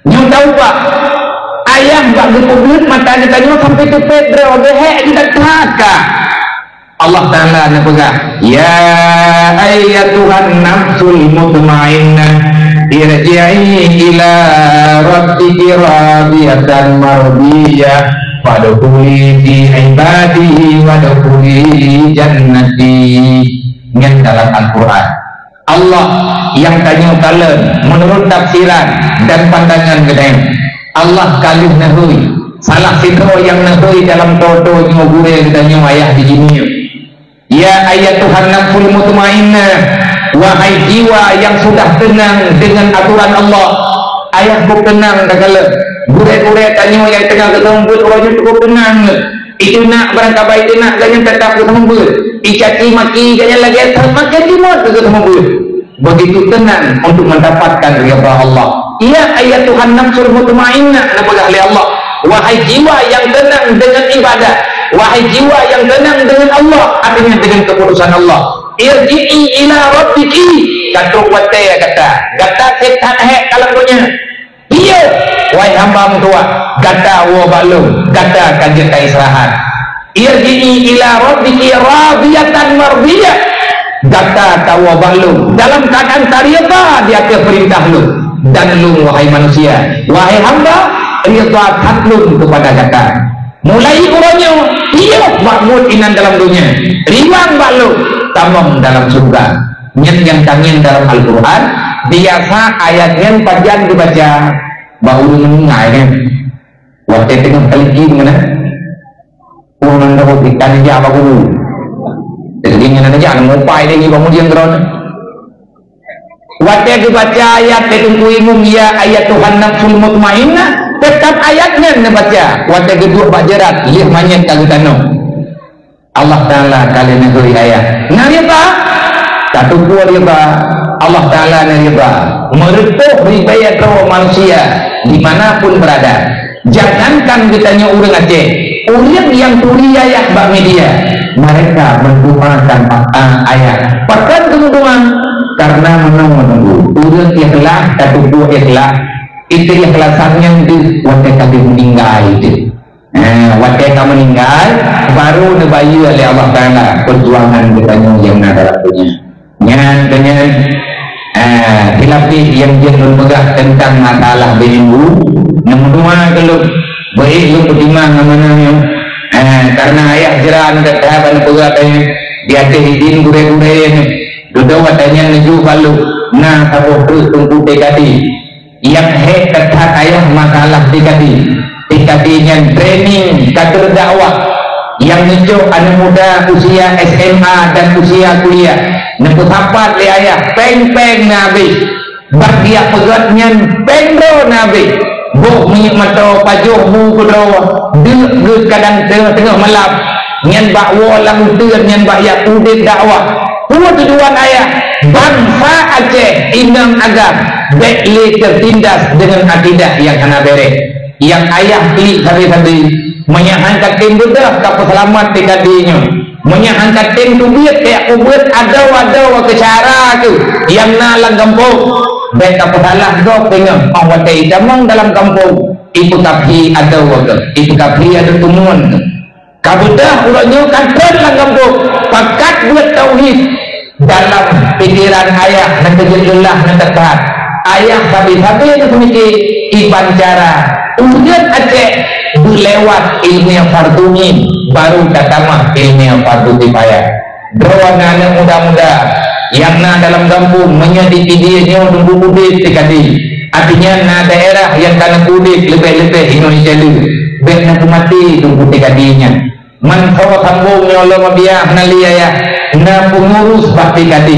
Nyoe taubah. Ayah bak geupeubeuet mata geutanyoe sampai teupet droe, geuhèk geutanyoe that ka. Allah Ta'ala neupeugah, "Ya ayyatuhan nafsul mutmainnah, irji'i ila rabbiki radiyatan mardiyah, fadkhuli fi ibadi wadkhuli jannati." Nyan dalam Al-Quran. Allah nyang tanyoe kalon meunurot tafsiran dan pandangan geutanyoe. Allah ka lheueh neuhôi. Salah sidroe nyang neuhôi dalam tô-tô nyoe gurèe geutanyoe ayah di dunia. Ya ayyatuhan nafsul mutmainnah, wahai jiwa yang sudah tenang dengan aturan Allah. Ayah kok tenang takalon. Gurèe-gurèe tanyoe nyang teungoh geuseumeubeuet uroe nyoe cukup tenang. Iteunak barangkabai teunak gobnyan teutap geuseumeubeuet. Icaci maki gobnyan lagèe that makai jimeuet geuseumeubeuet. Begitu tenang untuk mendapatkan ridha Allah. Ya ayyatuhan nafsul mutmainnah, neupeugah lé Allah, wahai jiwa yang tenang dengan ibadah, wahai jiwa yang tenang dengan Allah, artinya dengan keputusan Allah. Irji'i ila rabbiki, ka trok watèe gata, gata sép that hék ka lam donya. Piôh, wahai hamba meutuwah, gata woe bak lôn, gata ka jeuet ka istirahat. Irji'i ila rabbiki radiyatan mardiyah. Gata ka woe bak lôn dalam keuadaan taridha di ateueh peurintah lôn. Dan lôn, wahai manusia, wahai hamba, ridha that lôn keupada gata. Mulai uroe nyoe, piôh bak buet inan dalam donya, riwang bak lôn, tamong dalam syeuruga. Nyan nyang tangieng dalam Al-Quran, biasa ayat nyan pajan dibaca bak ureueng meuninggai nyan. Watèe teungoh taliki meunan, ureueng nyan ka ikan jak bak guru. Jadi nyan jak mupai lé bak mudieng keudroe. Watée geubaca ayat lé Teungku Imum, "Ya ayyatuhan nafsul mutmainnah," teutap ayat nyan neubaca. Watée geuduek bak jeurat, lheueh manyét ka geutanoh. Allah Taala ka lheueh neugui ayat. Na ridha? Tateupeue ridha. Allah Taala na ridha. Meureutoh ribée droe manusia di mana pun berada. Jangankan geutanyoe ureuëng Aceh, ureuëng nyang turi ayah bak media, mereka mendoakan, ah, ayah. Pakon teumeudoa? Karena meunoe menunggu. Ureuëng ikhlas, tateupeue ikhlas, ikhlasan nyan deuh watée ka meuninggai deuh. Eh, watée ka meuninggai, baru neubayeue lé Allah Taala perjuangan geutanyoe nyang na dalam donya. Nyan keuh nyan, eh, silapih nyang jeuet lôn peugah teuntang masalah beuibu. Neumeudoa keu lôn, beuék lôn peutimang amanah nyoe. Eh, karena ayah jeuran that ban peugah teuh, di ateueh idin gurée-gurée nyoe. Dudoe watée nyan neujok bak lôn, na saboh treuk Teungku T K D. Nyang hék that-that ayah masalah T K D. T K D nyan training kader dakwah. Nyang neucok aneuk muda usia S M A dan usia kuliah. Neupeusapat lé ayah, péng-péng na habéh. Bak geujak peugét nyan péng droe na habéh. Boh minyeuk mata pajoh bu keudroe, deuk geuh kadang teungoh-teungoh malam. Nyan bak woe lam uteuen nyan bak jak udeb dakwah. Peue tujuan ayah? Bansa Aceh inong agam bék lé teutindas deungon akidah nyang hana béreh. Nyang ayah klik sabe-sabe, meunyoe han katem beudôh ka peuseulamat T K D nyoe. Meunyoe han katem teubiet keu jak peubeuet adoe-adoe keu syara keuh nyang na lam gampông, bék ka peusalah gob teungoh óh watée itamong dalam gampông, ipeukaphi adoe keuh, ipeukaphi adoe teumuan keuh. Ka beudôh uroe nyoe ka trön lam gampông, pakat beuet tauhid. Dalam pikeran ayah na keujeuet leulah na teukat. Ayah sabe-sabe neupeumiké kiban cara ureuëng Aceh beulewat ileumèe fardhu ain, baru tatamah ileumèe fardhu kifayah. Droeneuh aneuk muda-muda nyang na dalam gampông, meunyoe di Pidie nyoe teungku udeb T K D, artinya na daerah nyang ka neupeuudeb leubeh-leubeh inoe Ica Leueng, bék na peumaté teungku T K D nyan. Mantong sambong nyoe lom biah na li ayah, na peungurus bak T K D,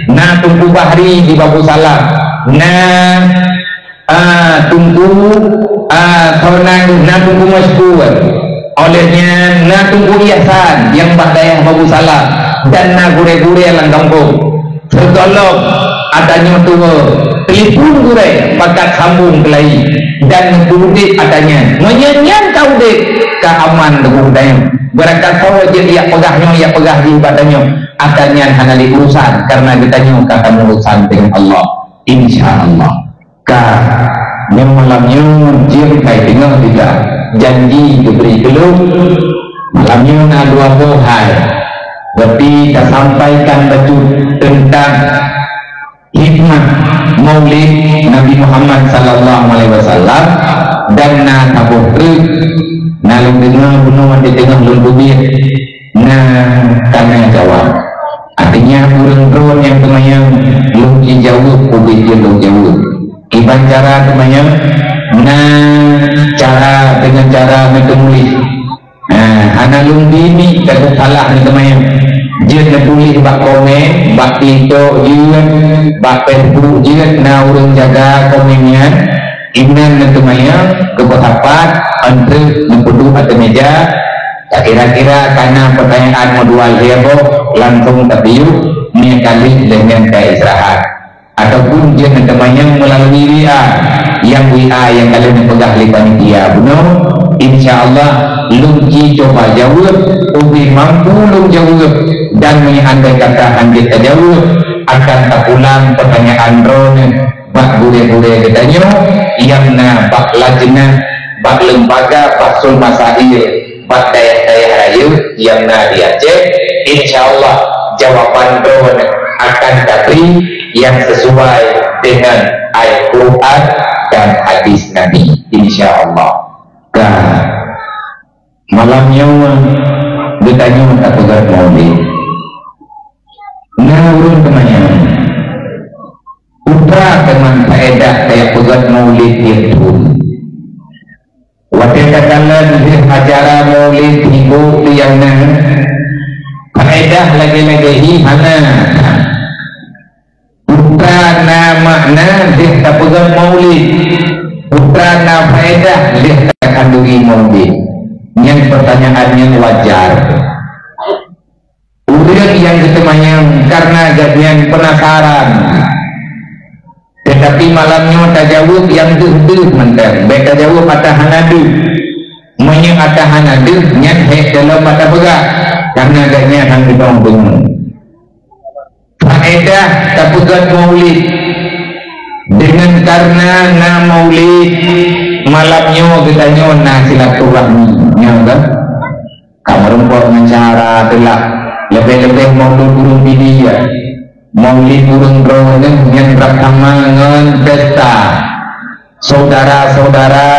na Teungku Bahri di Babu Salam, na, ah, Teungku, ah, Sonang, na Teungku Masykur. Oleh nyan, na Teungku Ihsan nyang bak dayah Babu Salam, dan na gurée-gurée lam gampông. Sigohlom ata nyoe tuwoe, telepon gurée pakat sambong keulayi dan geupeudeh ata nyan. Meunyoe nyan ka udeb, ka aman tuboh geutanyoe. Beurangkasoe jeuet jak peugah nyoe, jak peugah jih bak tanyoe, ata nyan hana lé urusan, kareuna geutanyoe ka tameuurusan deungon Allah. Insya Allah. Ka, nyoe malam nyoe jeuet kai teungoh kita janji geubri keu lôn. Malam nyoe na dua boh hai, berarti tasampaikan bacut teuntang hikmah Maulid Nabi Muhammad sallallahu alaihi wasallam, dan na saboh treuk na lôn deungoe bunoe di teungoh lôn teubiet. Na kana jaweueb. Artinya, ureuëng droe nyang teumanyong lôn jijaweueb, ubit jeuet lôn jaweueb. Kiban cara teumanyong, na cara deungon cara meuteumuléh. Nah, hana lôn bini ka salah neuteumanyong. Jeuet neutuléh bak komen, bak TikTok jeuet, bak Facebook jeuet, na ureuëng jaga komen nyan. Inan neuteumanyong, geupeusapat, ôn treuk neupeuduek ateueh meja, Kira-kira kana peutanyaan meudua lhée boh langsong tapiôh, mie ka lheueh lheueh nyan ka istirahat. Ataupun jeuet neuteumanyong meulalui WA, nyang WA nyang ka lheueh neupeugah lé panitia bunoe, insya Allah lôn ci cuba jaweueb, ubit mampu lôn jaweueb, dan meunyoe andai kata han jeuet tajaweueb, akan tapulang peutanyaan droeneuh bak gurée-gurée geutanyoe nyang na bak lajnah, bak lembaga Bahsul Masail, bak dayah-dayah rayeuk nyang na di Aceh, insya Allah jawaban droeneuh akan tabri nyang sesuai dengan ayat Quran dan hadis Nabi, insya Allah. Ka, malam nyoe geutanyoe tapeugét Maulid. Na ureuëng teumanyong, peue teuma faedah tajak peugét Maulid tieb thon? Watée takalon lheueh acara Maulid hibôk teuh nyang na, faedah lagée-lagée hi hana. Peue na faedah lheueh takhanduri maulid? Nyan pertanyaan nyang wajar. Ureuëng nyang geuteumanyong karena gobnyan penasaran. Teutapi malam nyoe tajaweueb nyang deuh-deuh mantong, bék tajaweueb ata hana deuh. Meunyoe ata hana deuh, nyan hék teulom ata peugah, karena gobnyan han geudong deungoe. Faedah tapeugét maulid. Deungon karena na maulid, malam nyoe geutanyoe na silaturahmi, nyoe kan? Ka meurumpok ngon syedara teulah, leubeh-leubeh maulid ureuëng Pidie, maulid ureuëng droeneuh nyan rab sama ngon pesta. Syedara-syedara,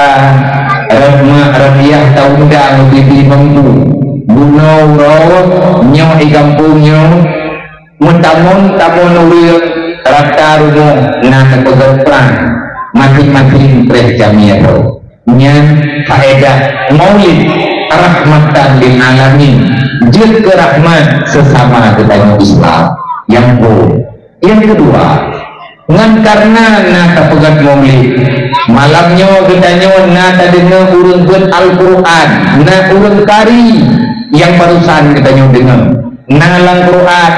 rahmat rabiah taundang bibi mampu. Bunoe uroe nyoe di gampông nyoe, meutamong-tamong ureuëng rata rumoh na neupeugét prang, maséng-maséng preh jamé droe. Nyan faedah maulid rahmatan lil alamin, jeuet keu rahmat sesama geutanyoe Islam. Nyang phôn. Nyang keudua, ngon karena na tapeugét maulid, malam nyoe geutanyoe na tadeungoe ureuëng beuet Al-Qur'an, na ureuëng kari nyang barusan geutanyoe deungoe. Na lam Qur'an.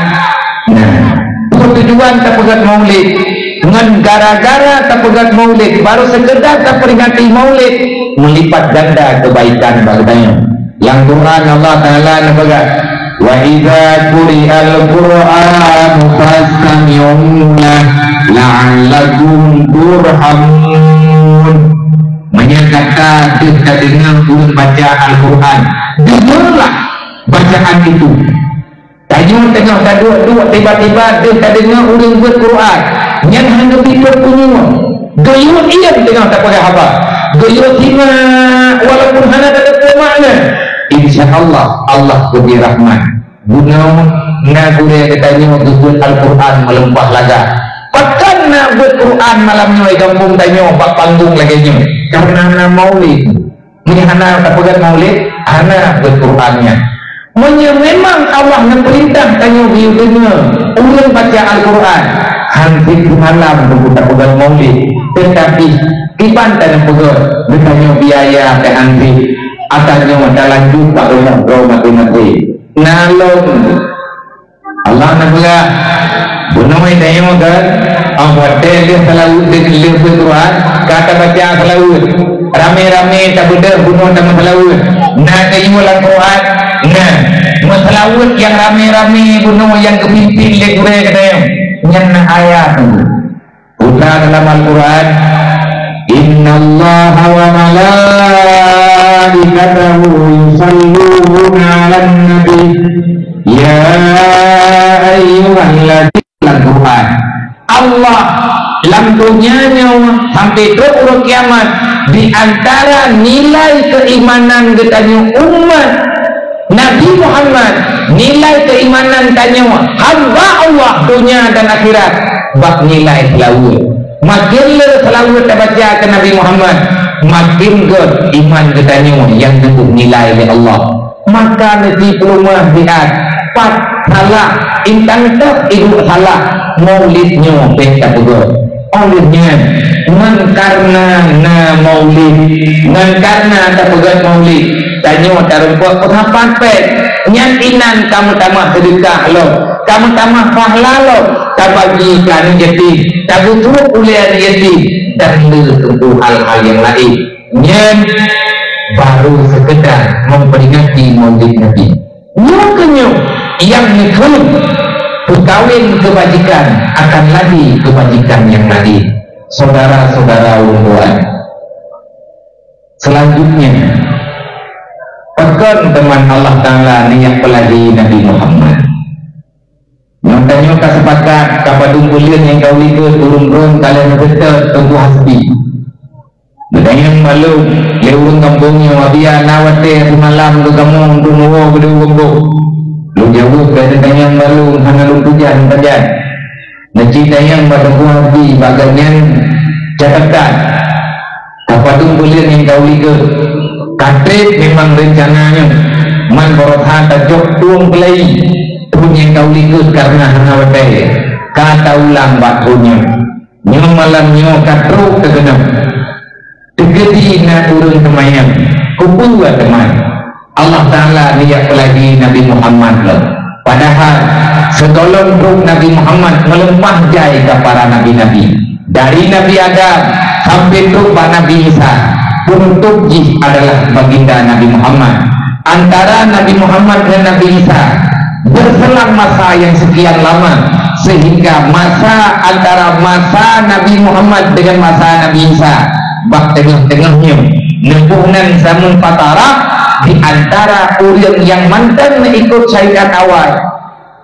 Nah, peue tujuan tapeugét maulid? Ngon gara-gara tapeugét maulid, baru seukeudar taperingati maulid, meulipat ganda keubaikan bak geutanyoe. Lam Qur'an Allah Taala neupeugah, "Wa idza quri'al Qur'anu fastami'u lahu la'allakum turhamun." Meunyoe gata deuh tadeungoe ureuëng baca Al-Qur'an, deungoelah bacaan itu. Tanyoe teungoh taduek-duek, tiba-tiba deuh tadeungoe ureuëng beuet Qur'an, nyan hana geupike punyueng. Geuyue iem teungoh tapeugah haba. Geuyue simak walaupun hana tateupeue makna. Insya Allah, Allah geubri rahmat. Bunoe na gurée geutanyoe geubeuet Al-Qur'an meulimpah lagak. Pakon na beuet Qur'an malam nyoe di gampông tanyoe bak panggong lagée nyoe? Karena na maulid. Meunyoe hana tapeugét maulid, hana beuet Qur'an nyan. Meunyoe memang Allah neupeurintah tanyoe geuyue deungoe ureuëng baca Al-Qur'an, han cit simalam teungku tapeugét maulid. Teutapi, kiban taneupeugét, geutanyoe biaya teuh han cit, ata nyoe talanjut bak rumoh droe maté-maté. Na lom. Allah neupeugah, bunoe tanyoe kan, ah, watée lheueh seulaweuet, lheueh beuet Qur'an, ka tabaca seulaweuet. Ramé-ramé tabeudôh bunoe tameuseulaweuet. Na geuyue lam Qur'an? Na. Meuseulaweuet nyang ramé-ramé bunoe nyang geupimpén lé gurée geutanyoe, nyan na ayat. Peue na dalam Al-Qur'an, "Innallaha wa malaikatahu yusalluna 'alan nabi, ya ayyuhalladzina," lam Qur'an. Allah lam donya nyoe sampai trok uroe kiamat, di antara nilai keimanan geutanyoe umat Nabi Muhammad, nilai keimanan tanyoe hamba Allah donya dan akhirat bak nilai seulaweuet. Makin le seulaweuet tabaca keu Nabi Muhammad, makin göt iman geutanyoe nyang geubeuet nilai lé Allah. Maka neuti peuleumah siat, pat salah, intan teuh iduek salah, maulid nyoe bék tapeugöt. Óh lheueh nyan, ngon kareuna na maulid, ngon kareuna tapeugöt maulid, tanyoe tarumpok peusapat péng. Nyan inan ka meutamah seudeukah lom, ka meutamah pahala lom, tabagi keu aneuk yatim, tabeutrok ulée aneuk yatim, dan le teungku hal-hal nyang laén. Nyan baru sekedar memperingati Maulid Nabi. Nyoe keuh nyoe nyang neukheun peukawen keubajikan akan lagée keubajikan nyang laén. Saudara-saudara ulôn tuan, selanjutnya, pakon teuma Allah Taala neujak peulahé Nabi Muhammad? Nyoe tanyoe ka sepakat, ka padum buleuen nyang ka u likot ureuëng droe ka lheueh neuseutôt Teungku Hasbi. Geutanyong bak lôn lé ureuëng gampông nyoe, "Abi, na watée simalam keu kamoe untuk neuwoe keude u gampông?" Lôn jaweueb, "Bék neutanyong bak lôn, hana lôn peugah meusajan." Neuci tanyong bak Teungku Hasbi, bak gobnyan catatan. Ka padum buleuen nyang ka u likot. Ka treb memang reuncana nyoe. Man baroesa tacok tueng keulayi thon nyang ka u likot kareuna hana watée. Ka taulang bak thon nyoe. Nyoe malam nyoe ka trok teukeunong. Teukeudi na ureuëng teumayang, kupeue teuma Allah Ta'ala neujak peulagi Nabi Muhammad lom. Padahai, sigohlom trok Nabi Muhammad meuleumah jai keu para nabi-nabi. Dari Nabi Adam sampai trok bak Nabi Isa, peunutôb jih adalah baginda Nabi Muhammad. Antara Nabi Muhammad ngon Nabi Isa berselang masa yang sekian lama, sehingga masa antara masa Nabi Muhammad dengan masa Nabi Isa bak teungoh-teungoh nyoe, neuboh nan zaman fatarah di antara ureuëng nyang mantong meuikot syariat awai.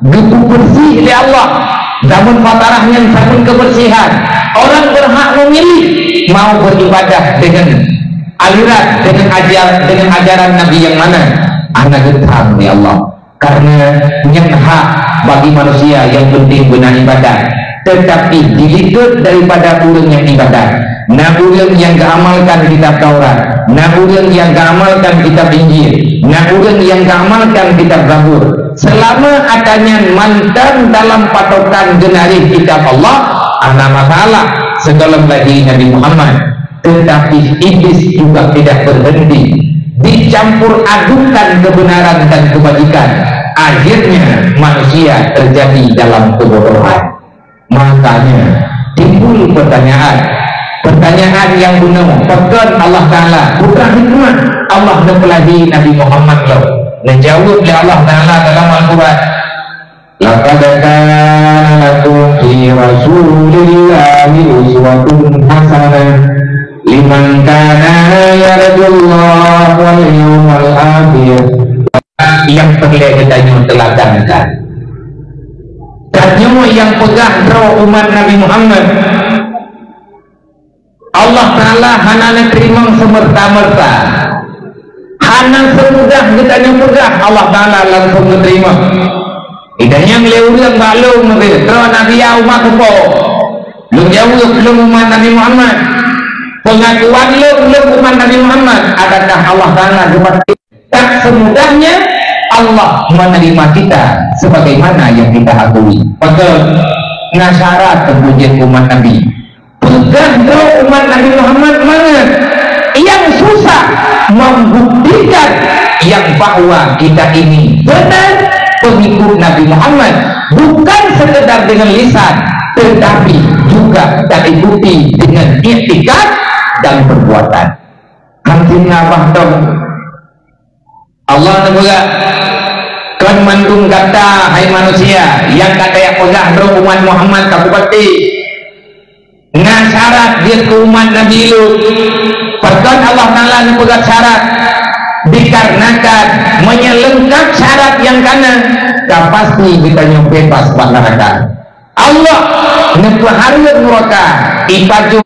Geupeubeursi lé Allah. Zaman fatarah nyan zaman keubeursihan. Orang berhak memilih mau beribadah dengan aliran, dengan ajar, dengan ajaran Nabi yang mana. Hana geutam lé Allah. Karena nyan hak bagi manusia yang penting beuna ibadat. Tetapi dilikot daripada ureuëng nyang ibadat. Na ureuëng nyang geuamalkan kitab Taurat, na ureuëng nyang geuamalkan kitab Injil, na ureuëng nyang geuamalkan kitab Zabur. Seulama atanyan mantong dalam patokan geunaréh kitab Allah, hana masalah sigohlom lahé Nabi Muhammad. Tetapi iblis juga tidak berhenti dicampur adukan kebenaran dan kebajikan. Akhirnya manusia terjadi dalam kebodohan. Makanya timbul pertanyaan, pertanyaan yang bunoe, pakon Allah Ta'ala, peue hikmah Allah neupeulahé Nabi Muhammad lom? Neujaweueb lé Allah Ta'ala dalam Al-Quran, "Laqad kana lakum fi Rasulillahi uswatun hasanah liman kana yarjullaha wal yawmal akhir." Nyang peureulée geutanyoe teuladankan. Tanyoe nyang peugah droe umat Nabi Muhammad, Allah Ta'ala hana neuteurimong seumeurta-meurta. Hana seumudah geutanyoe peugah Allah Ta'ala langsung neuteurimong. Geutanyoe lé ureuëng bak lôn, droe Nabi ya umat kupo. Lôn jaweueb, lôn umat Nabi Muhammad. Pengakuan lôn, lôn umat Nabi Muhammad. Adakah Allah Ta'ala geupatéh? Tak semudahnya Allah menerima kita sebagaimana yang kita akui. Maka, na syarat teupeujieb umat Nabi. Peugah droe umat Nabi Muhammad mangat. Yang susah membuktikan yang bahwa kita ini benar pengikut Nabi Muhammad, bukan sekedar dengan lisan, tetapi juga taikuti dengan iktikad dan perbuatan. Hantom na bah dong. Allah neupeugah, "Kon mandum gata, hai manusia, nyang ka tajak peugah droe umat Muhammad ka kupatéh. Na syarat jeuet keu umat Nabi Lut." Pakon Allah Ta'ala neupeugah syarat? Dikarenakan meunyoe leungkap syarat nyang kana, ka pasti geutanyoe beubaih bak neuraka. Allah neupeuhareuet neuraka, ipajoh